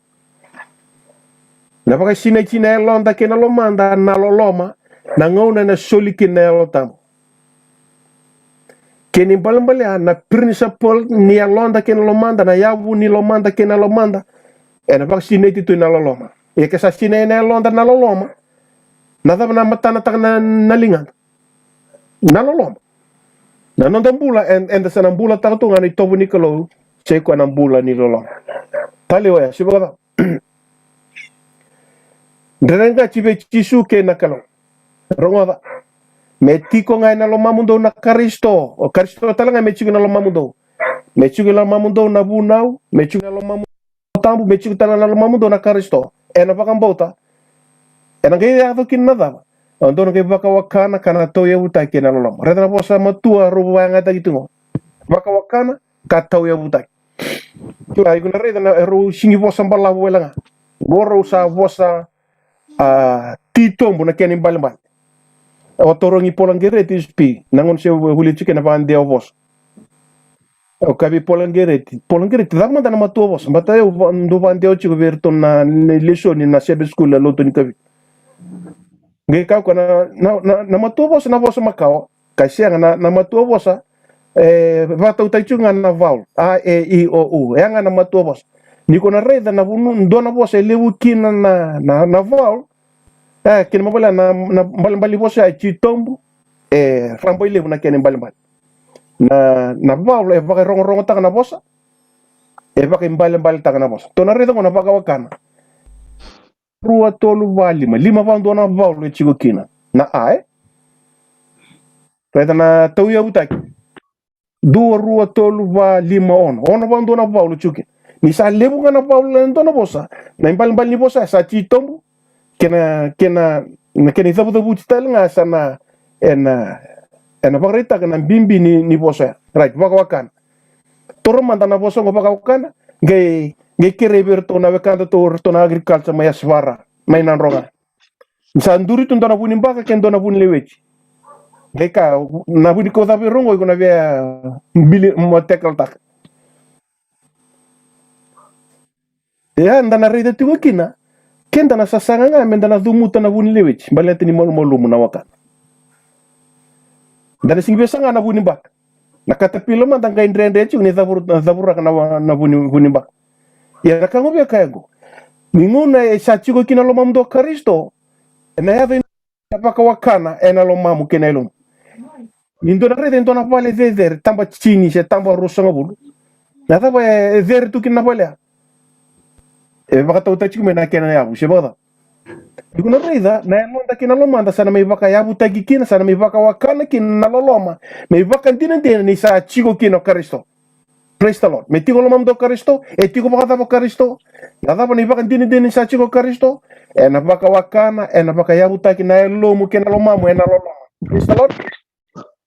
Na vakasinaiti na yaloda kei na lomada na loloma, na gauna ena soli kina na Yalo Tabu. Kena ibalebale ya, na principle ni yaloda kei na lomada, na yavu ni lomada kei na lomada, ena vakasinaiti tu ena loloma. Ia ke sa sinai na yaloda na loloma, na cava na matanataka na, na ligada? Na loloma. Na noda bula, e, eda sa na bulataka tu ga na itovo ni Kalou, sai koya na bula ni loloma. Talei oya, se vakacava? Dregati vei Jisu kei na Kalou. Rogoca. Me tiko ga ena lomamudou na Karisito. O Karisito tale ga me tiko ena lomamudou. Me tiko ena lomamudou na vunau, me tiko ena lomamudou Tabu, me tiko tale ga ena lomamudou na Karisito. Ena vakabauta. Ena qai yaco kina na cava? O dou na qai vakawakana ka na tauyavutaki ena loloma. Raica na vosa matua rau vakayagataki tiko. Vakawakana ka tauyavutaki. Kila, iko na raica na, e rau sega ni vosa balavu wale ga. Qo rau sa vosa, a, titobu na kena ibalebale. Au a tarogi Paula Qereti, S P, na gauna se vuli tiko ena vakadewa vosa. Au kaya vei Paula Qereti, Paula Qereti, cava mada na matua vosa? Baleta au va-, dau vakadewa tiko vei iratou na, na lesoni na Sabbath School na lotu ni Kavitu. Qai kaya o koya na, na, na, na matua vosa, na vosa makawa. Ka sega, na, na matua vosa, e vakatautaki tiko ga na vowel. A, e, i, o, u. E ya ga na matua vosa. Ni ko na raica na vunu, dua na vosa e levu kina na, na, na vowel, E, kena ibalebale na, na ibalebale ni vosa ya e titobu, e rabailevu na kena ibalebale. Na, na vavalu e vakairogorogotaka na vosa, e vakaibalebaletaka na vosa. Tou na raica qo na vakawakana. Rua, tolu, va, lima. Lima, va, dua na vavalu e tiko kina. Na a, e? Raica na tauyavutaki. Dua, rua, tolu, va, lima, ono. Ono, va, dua na vavalu e tiko kina. Ni sa levu ga na vavalu ena dua na vosa, na ibalebale ni vosa sa titobu. Kena, kena, na kena icavucavuti tale ga sa na, ena, ena vakaraitaka na bibi ni, ni vosa ya. Right, vakawakana. Toro mada na vosa qo vakawakana, qai, qai kerei vei iratou na wekadatou, iratou na agriculture mai Asivara, mai Nadroga. Sa duri tu dua na vunibaka kei dua na vunileweji. Qai kaya, na vuni kau cava ira qo, iko na via bili mo tekelataka. Ia, da na raica tiko kina, keda na sasaga ga meda na cumuta na vunileweji, baleta ni malumalumu na wakana. Da na sega ni via saga na vunibaka. Na katapila mada qai dredre tiko ni cavur-, cavuraka na wa-, na vuni, vunibaka. Ia na ka qo via kaya qo. Ni gauna e sa tiko kina lomamudou o Karisito, ena yaco na vakawakana ena lomamu kei na yalomu. Ni dua na raica e dua na vale cecere, taba tini se taba ruasagavulu. Na cava e cere tu kina na vale ya? E vakatautaki tiko mai na kena yavu, se vakacava? Iko na raica, na yaloda kei na lomada sa na mai vakayavutaki kina, sa na mai vakawakana kina na loloma, me ivakadinadina ni sa tiko kina o Karisito. Praise the Lord. Me tiko lomamudou o Karisito, e tiko vakacava o Karisito? Na cava na ivakadinadina ni sa tiko o Karisito? Ena vakawakana, ena vakayavutaki na yalomu kei na lomamu ena loloma. Praise the Lord.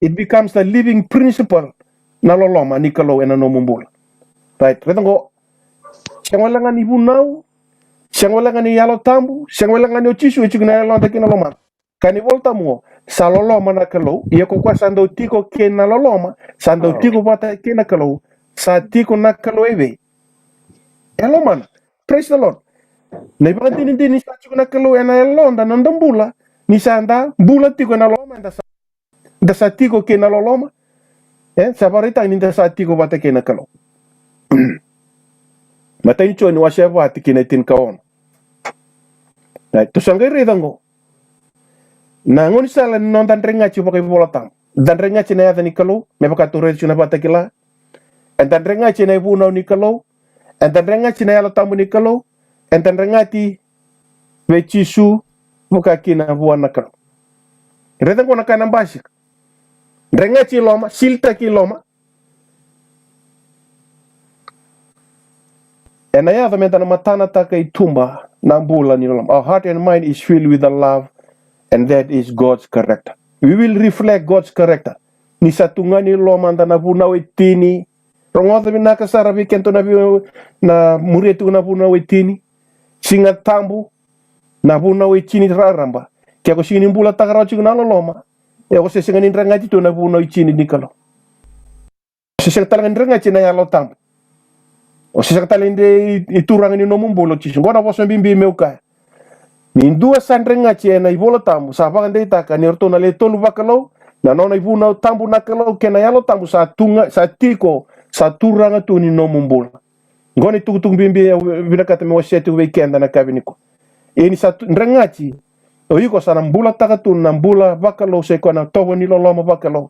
It becomes the living principle, na loloma ni Kalou ena nomu bula. Right, raica qo. Sega wale ga ni vunau, sega wale ga ni Yalo Tabu, sega wale ga ni o Jisu e tiko na yaloda kei na lomada. Kaya na iVola Tabu qo, sa loloma na Kalou, ia ko koya sa dau tiko kei na loloma, sa dau tiko vata kei na Kalou, sa tiko na Kalou e vei? E lomana. Praise the Lord. Na ivakadinadina ni sa tiko na Kalou ena yaloda, na noda bula, ni sa da bula tiko ena loloma, eda sa, da sa tiko kei na loloma. E, sa vakaraitaka ni da sa tiko vata kei na Kalou. Matai ni Joni wase va tikina e tinikaono. Na, tou sa qai raica qo. Na gaunisala ni noda dregati vakaivolatabu. Da dregati ena yaca ni Kalou, me vaka tou raica tiko na Vakatakila. Eda dregati ena ivunau ni Kalou. Eda dregati ena Yalo Tabu ni Kalou. Eda dregati vei Jisu, vaka kina vua na Kalou. Raica qo na ka na basika. Dregati i loma, silitaki i loma. Ena yaco meda na matanataka i tuba na bula ni loloma. Our heart and mind is filled with the love, and that is God's character. We will reflect God's character. Ni sa tu ga ni lomada na vunau e tini. Rogoca vinaka sara vei kedatou na vei, na muria tiko na vunau e tini. Siga Tabu, na vunau e tini raraba. Ke ko sega ni bulataka rawa tiko na loloma, e ko se sega ni dregati tu na vunau e tini ni Kalou. O se sega tale ga ni dregati na Yalo Tabu. O se sega tale ni i, i turaga ni nomu bula o Jisu. Qo na vosa bibi meu kaya. Ni dua sa dregati ena iVola Tabu, sa vakadeitaka ni ratou na le tolu vakalou, na nona ivunau tabu na Kalou kei na Yalo Tabu sa tu ga, sa tiko, sa turaga tu ni nomu bula. Qo na itukutuku bibi au vinakata meu wasea tiko vei keda na yakavi nikua. Ia ni sa tu, dregati, o iko sa na bulataka tu na bula vakalou, sa i koya na tovo ni loloma vakalou.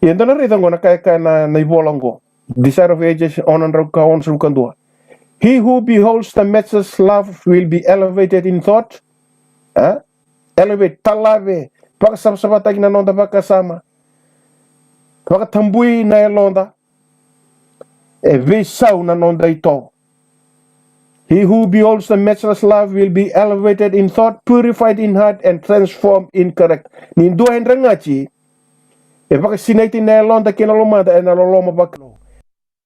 Ia da na raica qo na ka e kaya na, na ivola qo. Desire of Ages ono na drau ka onosagavulu ka dua. He who beholds the matchless love will be elevated in thought. A? Elevate, talave, vakasavasavataki na noda vakasama. Vakatabui na yaloda. E veisau na noda itovo. He who beholds the matchless love will be elevated in thought, purified in heart, and transformed in character. Ni dua e dregati, e vakasinaiti na yaloda kei na lomada ena loloma vakalou.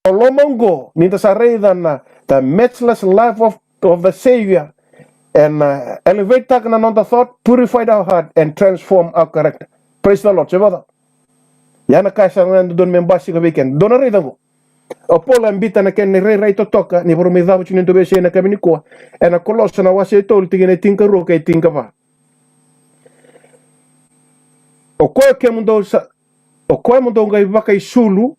Loloma oqo, ni da sa raica na the matchless love of, of the Savior, ena, uh, elevatetaka na noda thought, purified our heart, and transform our character. Praise the Lord. Se vata. Ia na ka sa na dodonu me basika vei keda. Dou na raica qo. O Paula e biuta na kena irairai totoka, ni vakarau mai cava tiko ni dou veisei na yakavi nikua. Ena Kolosa na wase e tolu, tikina e tinikarua kei tinikava. O koya kemudou sa, o koya mo dou qai vakaisulu.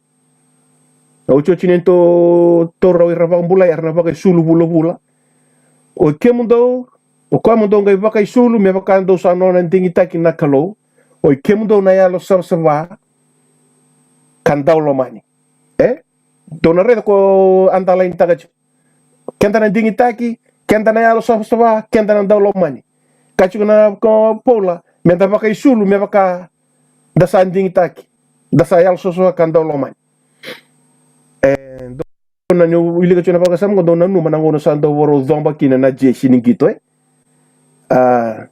Otioti ni tou, tou rau ira vakabulai, era na vakaisulu vulavula. O kemudou, O koya mo dou qai vakaisulu me vaka dou sa nona digitaki na Kalou, o i kemudou na yalo savasava ka daulomani. E? Dou na raica ko a dalainitaka tiko. Keda na digitaki, keda na yalo savasava, keda na daulomani. Ka tiko na ko Paula, me da vakaisulu me vaka da sa digitaki, da sa yalo savasava ka daulomani. E, dou na ni wilika tiko na vakasama qo, dou nanuma na gauna sa dau varau coba kina na jesi ni qito, e? A,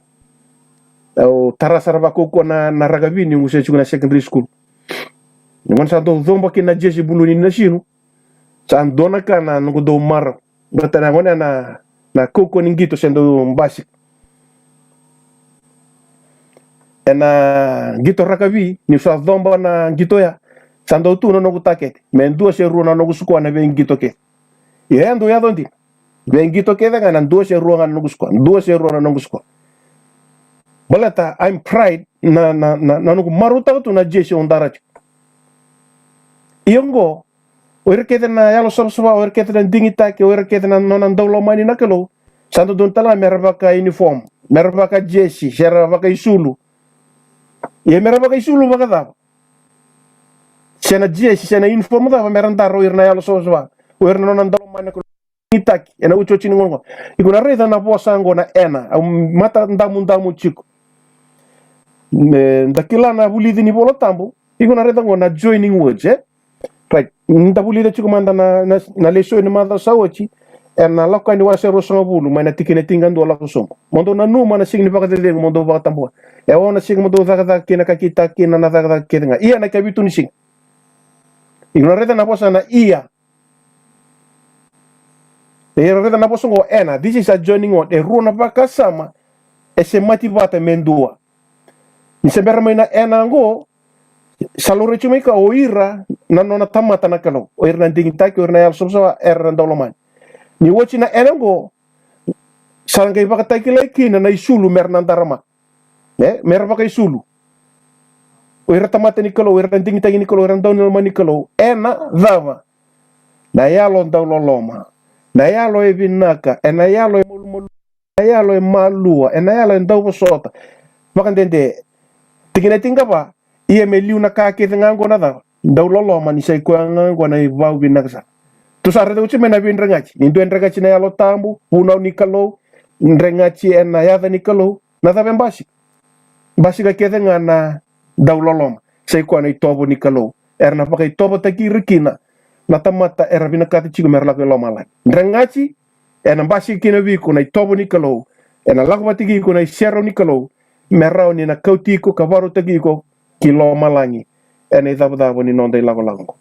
au tara sara vakaukauwa na, na rakavi niu se tiko na secondary school. Na gauna sa dau coba kina na jesi bulu ni nasinu, sa dua na ka na noqu dau marau. Baleta na gauna na, na kaukauwa ni qito se dau basika. Ena qito rakavi, niu sa coba na qito ya, sa dau tu na noqu takete me dua se rua na noqu sikoa na veiqito kece. Ia e dau yaco dina. Veiqito kece ga na dua se rua ga na noqu sikoa, dua se rua na noqu sikoa. Baleta I'm pride na, na, na, na noqu marautaka tu na jesi au dara tiko. Ia oqo, o ira kece na yalo savasava, o ira kece na digitaki, o ira kece na nona daulomani na Kalou, sa dodonu tale ga mera vakauniform, mera vakajesi, se ra vakaisulu. Ia mera vakaisulu vakacava? Se na jesi, se na uniform cava mera dara o ira na yalo savasava, o ira na nona daulomani na Kalou, digitaki ena otioti ni gauna qo? Iko na raica na vosa qo na ena, au mata damudamu tiko. Me da kila na vulici ni Vola Tabu, iko na raica qo na joining words, e? Right. Da vulica tiko mada na, na, na lesoni macawa sa oti, ena Lako Yani wase ruasagavulu, mai na tikina tinikadua lako sobu. Mo dou nanuma na siga ni vakacecegu, mo dou vakatabuya. E ono na siga mo dou cakacaka kina ka kitaka kina na cakacaka kece ga. Ia na ikavitu ni siga. Iko na raica na vosa na ia. E raica na vosa qo ena, this is a joining word. E rua na vakasama e semati vata me dua. Ni se bera mai na ena qo, sa laurai tiko mai ka o ira na nona tamata na Kalou, o ira na digitaki, o ira na yalo savasava, era na daulomani. Ni oti na ena qo, sa qai vakatakilai kina na isulu mera na darama. E, mera vakaisulu. O ira tamata ni Kalou, o ira na digitaki ni Kalou, o ira na daulomani ni Kalou. Ena cava? Na yalo dauloloma, na yalo e vinaka, ena yalo e malumalumu, na yalo e malua, ena yalo e dauvosota. Vakadede. Tikina tinikava. Ia me liu na ka kece ga qo na cava? Dauloloma, ni sa i koya ga qo na ivau vinaka sara. Tou sa raica oti mai na veidregati. Ni dua e dregati ena Yalo Tabu, vunau ni Kalou, dregati ena yaca ni Kalou, na cava e basika? Basika kece ga na dauloloma. Sa i koya na itovo ni Kalou era na vakaitovotaki ira kina na tamata era vinakata tiko mera lako i lomalagi. Dregati, ena basika kina vei iko na itovo ni Kalou, ena lako vata kei iko na iserau ni Kalou, me rawa ni na kauti iko ka vakarautaki iko ki lomalagi ena icavacava ni noda ilakolako.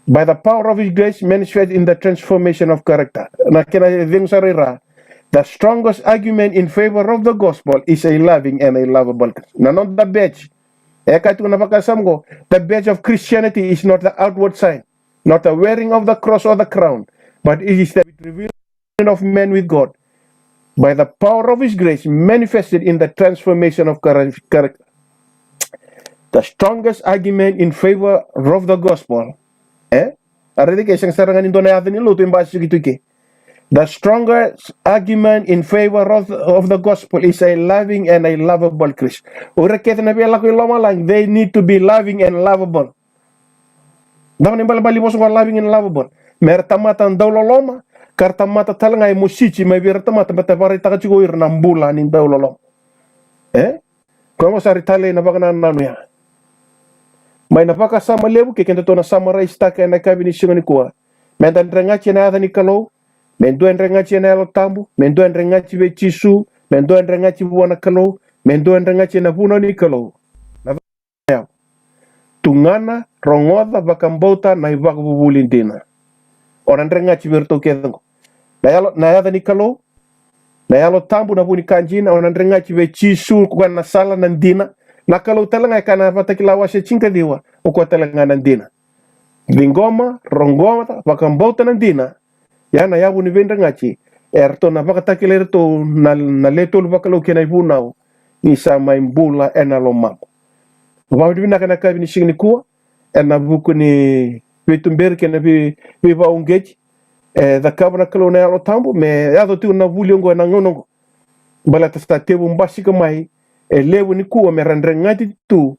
By the power of His grace manifest in the transformation of character. Na kena cegu sara i ra, the strongest argument in favor of the gospel is a loving and a lovable Christ. Na noda badge, e kaya tiko na vakasama qo, the badge of Christianity is not the outward sign, not the wearing of the cross or the crown, but it is the revealing of man with God by the power of His grace manifested in the transformation of chara-, character. The strongest argument in favor of the gospel, e? A raica ke, e sega sara ga ni dua na yaca ni lotu e basika tu ke. The strongest argument in favor of, of the gospel is a loving and a lovable Christ. O ira kece na via lako i lomalagi, they need to be loving and lovable. Cava na ibalebale ni vosa qo, loving and lovable? Mera tamata dauloloma, ka ra tamata tale ga e mositi mai vei ira tamata, baleta vakaraitaka tiko o ira na bula ni dauloloma. E? Koya qo sa ra talei na vakanananu ya. Mai na vakasama levu, ke kedatou na summarise-taka ena yakavi ni siga nikua. Meda dregati ena yaca ni Kalou, me dua e dregati ena Yalo Tabu, me dua e dregati vei Jisu, me dua e dregati vua na Kalou, me dua e dregati ena vunau ni Kalou. Na Tugana, rogoca, vakabauta na ivakavuvuli dina. O na dregati vei iratou kece qo. Na yalo, na yaca ni Kalou, na Yalo Tabu, na vu ni ka dina, o na dregati vei Jisu, o koya na sala, na dina. Na Kalou tale ga e kaya na Vakatakila wase tinikaciwa, o koya tale ga na dina. Ciqoma, rogoca, vakabauta na dina. Ia na yavu ni veidregati, eratou na vakatakilai iratou na, na le tolu vakalou kei na ivunau, ni sa mai bula ena lomamu. Vakavinavinaka ena yakavi ni siga nikua, ena vuku ni veituberi kei na vei, veivakauqeti, e cakava na Kalou na Yalo Tabu, me yaco tiko na vuli oqo ena gauna oqo. Baleta sa tevu basika mai e levu nikua me ra dregati tu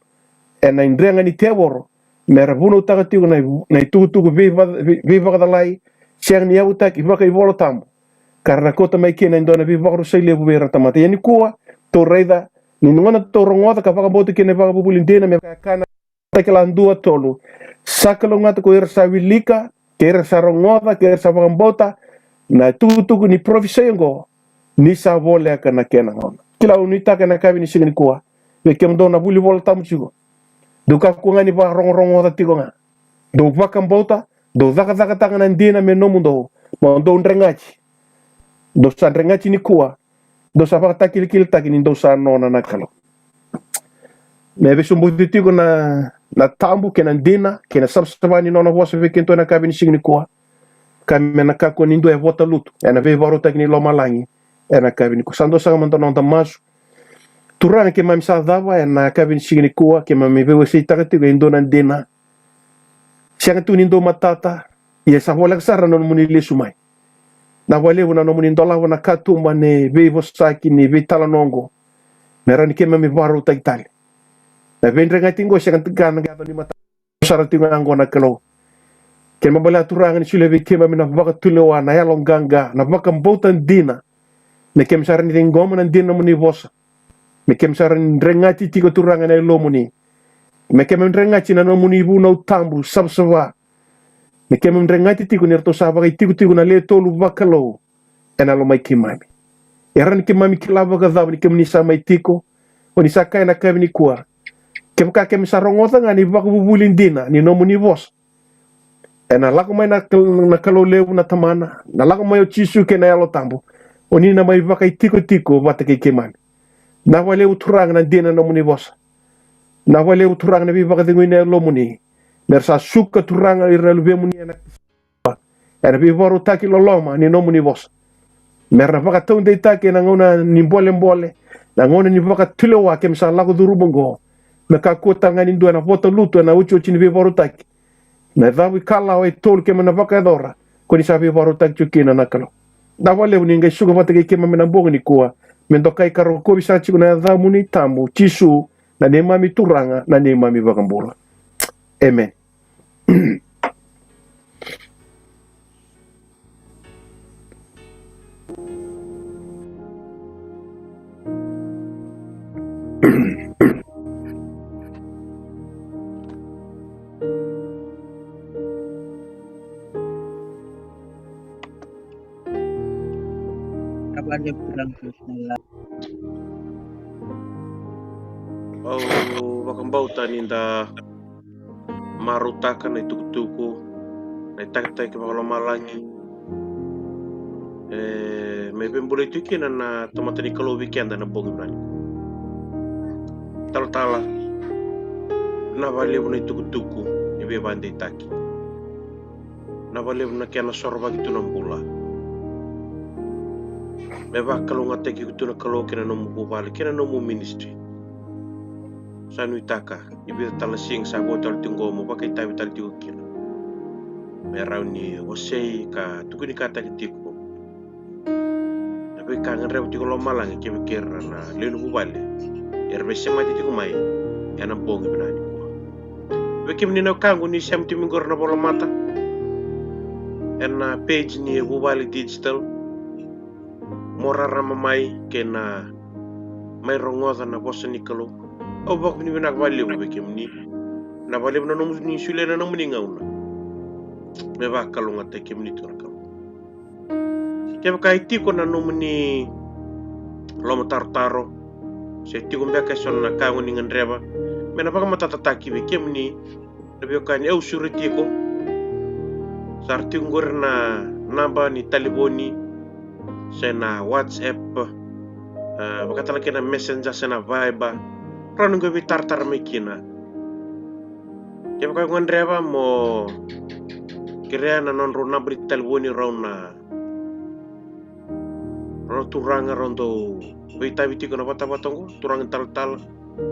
ena idrega ni tevoro, me ra vunautaka tiko na, na itukutuku veiva-, vei-, veivakacalai, sega ni yavutaki vakaivolatabu, ka ra na kauta mai kina e dua na veivakarusai levu vei ira na tamata. Ia nikua, tou raica, ni gauna tou rogoca ka vakabauta kina na ivakavuvuli dina me vaka e kaya na Takila dua tolu, sa kalougata ko ira sa wilika, kei ira sa rogoca, kei ira sa vakabauta na itukutuku ni parofisai oqo, ni sa voleka na kena gauna. Kila, au nuitaka ena yakavi ni siga nikua, vei kemudou na vuli Vola Tabu tiko, dou kakua ga ni vakarogorogoca tiko ga. Dou vakabauta, dou cakacakataka na dina me nomudou, mo dou dregati. Dou sa dregati nikua, dou sa vakatakilakilataki ni dou sa nona na Kalou. Me veisobuti tiko na, na tabu kei na dina kei na savasava ni nona vosa vei kedatou ena yakavi ni siga nikua, ka me na kakua ni dua e vota lutu ena veivakarautaki ni lomalagi ena yakavi nikua. Sa dua saka mada na noda masu. Turaga, keimami sa cava ena yakavi ni siga nikua, keimami veiwaseitaka tiko e dua na dina. Sega tu ni dou matata, ia sa voleka sara na nomuni lesu mai. Na vakalevu na nomuni dolava na katuba ni veivosaki ni veitalanoa oqo, me rawa ni keimami vakarautaki tale. Na veidregati oqo sega tiko ga na yaco ni matata, sara tiko ga oqo na Kalou. Keimami balea, Turaga, ni solia vei keimami na vakatulewa, na yaloqaqa, na vakabauta dina, me keimami sa rawa ni ciqoma na dina ni nomuni vosa, me keimami sa rawa ni dregati tiko, Turaga, na Yalomuni, me keimami dregati na nomuni vunau tabu savasava, me keimami dregati tiko ni ratou sa vakaitikotiko na lewe tolu vakalou ena lomai keimami. E rawa ni keimami kila vakacava ni kemuni sa mai tiko? O ni sa kaya ena yakavi nikua, kevaka keimami sa rogoca ga na ivakavuvuli dina ni nomuni vosa, ena lako mai na Kal-, na Kalou levu, na Tamana, na lako mai o Jisu kei na Yalo Tabu, o ni na mai vakaitikotiko vata kei keimami. Na vakalevu, Turaga, na dina na nomuni vosa. Na vakalevu, Turaga, na veivakacegui ni Yalomuni, me ra sa suka, Turaga, ira na luvemuni ena, ena veivakarautaki loloma ni nomuni vosa, me ra na vakataudeitaki ena gauna ni bolebole, na gauna ni vakatulewa keimami sa lako curuma oqo. Me kakua tale ga ni dua ena vota lutu ena otioti ni veivakarautaki. Na cavu ikalawa e tolu keimami na vakayacora, ko ni sa veivakarautaki tiko kina na Kalou. Na vakalevu ni qai suka vata kei keimami ena bogi nikua, me dokai ka rokovi saka tiko na yacamuni tabu, Jisu, na neimami Turaga, na neimami iVakabula. Emeni. Au vakabauta ni da marautaka na itukutuku, na itakitaki vakalomalagi, e, me veibulai tu kina na tamata ni Kalou vei keda na bogi vinaka. Talatala, na vakalevu na itukutuku ni veivakadeitaki, na vakalevu na kena sorovaki tu na bula. Me vakalougatataki iko tu na Kalou kei na nomu vuvale, kei na nomu ministry. Sa nuitaka ni vica tale na siga sa vo tale tiko qo mo vakaitavi tale tiko kina, me rawa ni wasei ka tukunikataki tiko na veika gadreva tiko lomalagi kei vei ira na lewe ni vuvale era veisemati tiko mai ena bogi vinaka nikua. Vei kemuni na wekaqu ni sema tiko mai qori na volamata ena page ni Vuvale Digital, mo rarama mai kei na mai rogoca na vosa ni Kalou. Au vakavinavinaka vakalevu vei kemuni. Na vakalevu na nomuni solia na nomuni gauna me vakalougatataki kemuni tiko na Kalou. Kevaka e tiko na nomuni lomatarotaro, se tiko beka eso na ka o ni gadreva me na vakamatatataki vei kemuni, na veiwekani, au sureti iko. Sa ra tiko qori na naba ni talevoni, se na WhatsApp, e, vaka tale kei na Messenger se na Viber. Rawa ni qai veitaratara mai kina. Kevaka o gadreva mo kerea na nodrau naba ni talevoni, rau na, rau na turaga rau dau veitavi tiko na vatavata oqo, turaga ni talatala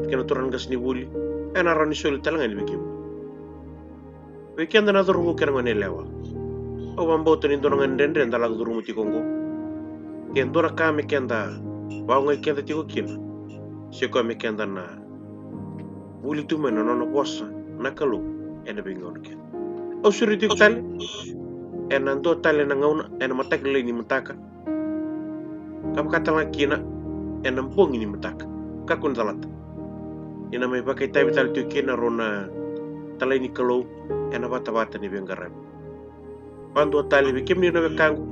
kei na turaga ni qasenivuli, ena rawa ni soli tale ga yani vei kemuni. Vei keda na cauravou kei na goneyalewa, au vakabauta ni dua na gauna dredre da lako curuma tiko oqo. Ke dua na ka me keda vakaogai keda tiko kina, se koya me keda na vuli tu mai na nona vosa na Kalou ena veigauna kece. Au sureti iko tale ena dua tale na gauna ena mataka lailai ni mataka, ka vaka tale ga kina ena bogi ni mataka. Kakua ni calata, ni na mai vakaitavi tale tiko kina rau na talai ni Kalou ena vatavata ni veiqaravi. Vakadua tale vei kemuni na wekaqu,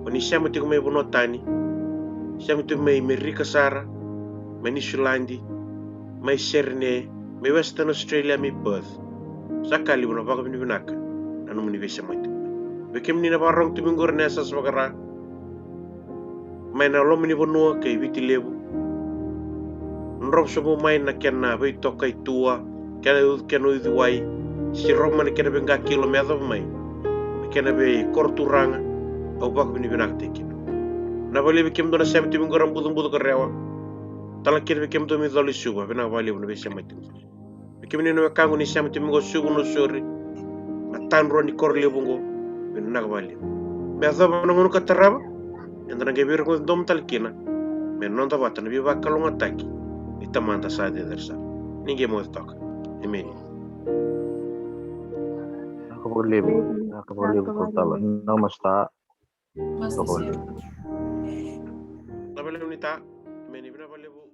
o ni sema tiko mai vanua tani, sema tiko mai Merika sara, mai Niusiladi, mai Serene, mai Western Australia, mai Perth. Sa ka levu na vakavinavinaka na nomuni veisemati tiko mai. Vei kemuni na vakarogo tiko mai qori na yasayasa vakaRa, mai na loma ni vanua kei Viti Levu, drop sobu mai na kena veitoka i tua, kena, kena uciwai, sirova mai na kena veiqakilo me yacova mai na kena veikoro turaga. Au vakavinavinaka tiko kina. Na vakalevu vei kemudou na sema tiko mai qori na bucabuca ka Rewa, tale kina vei kemudou mai Cola i Suva, vinaka vakalevu na veisemati tiko. Vei kemuni na wekaqu ni sema tiko mai qo Suva, Nausori, na tadrua ni koro levu qo, vinaka vakalevu. Me yacova na gauna ka tarava, eda na qai veirogoci domo tale kina me noda vata na veivakalougatataki ni Tamada sa cecere sara. Ni qai moce toka. Emeni. Vinaka vakalevu. Vinaka vakalevu. Vinaka vakalevu. Namaste. Namaste. Vinaka vakalevu. Vinaka vakalevu ni ta. Emeni. Vinaka vakalevu.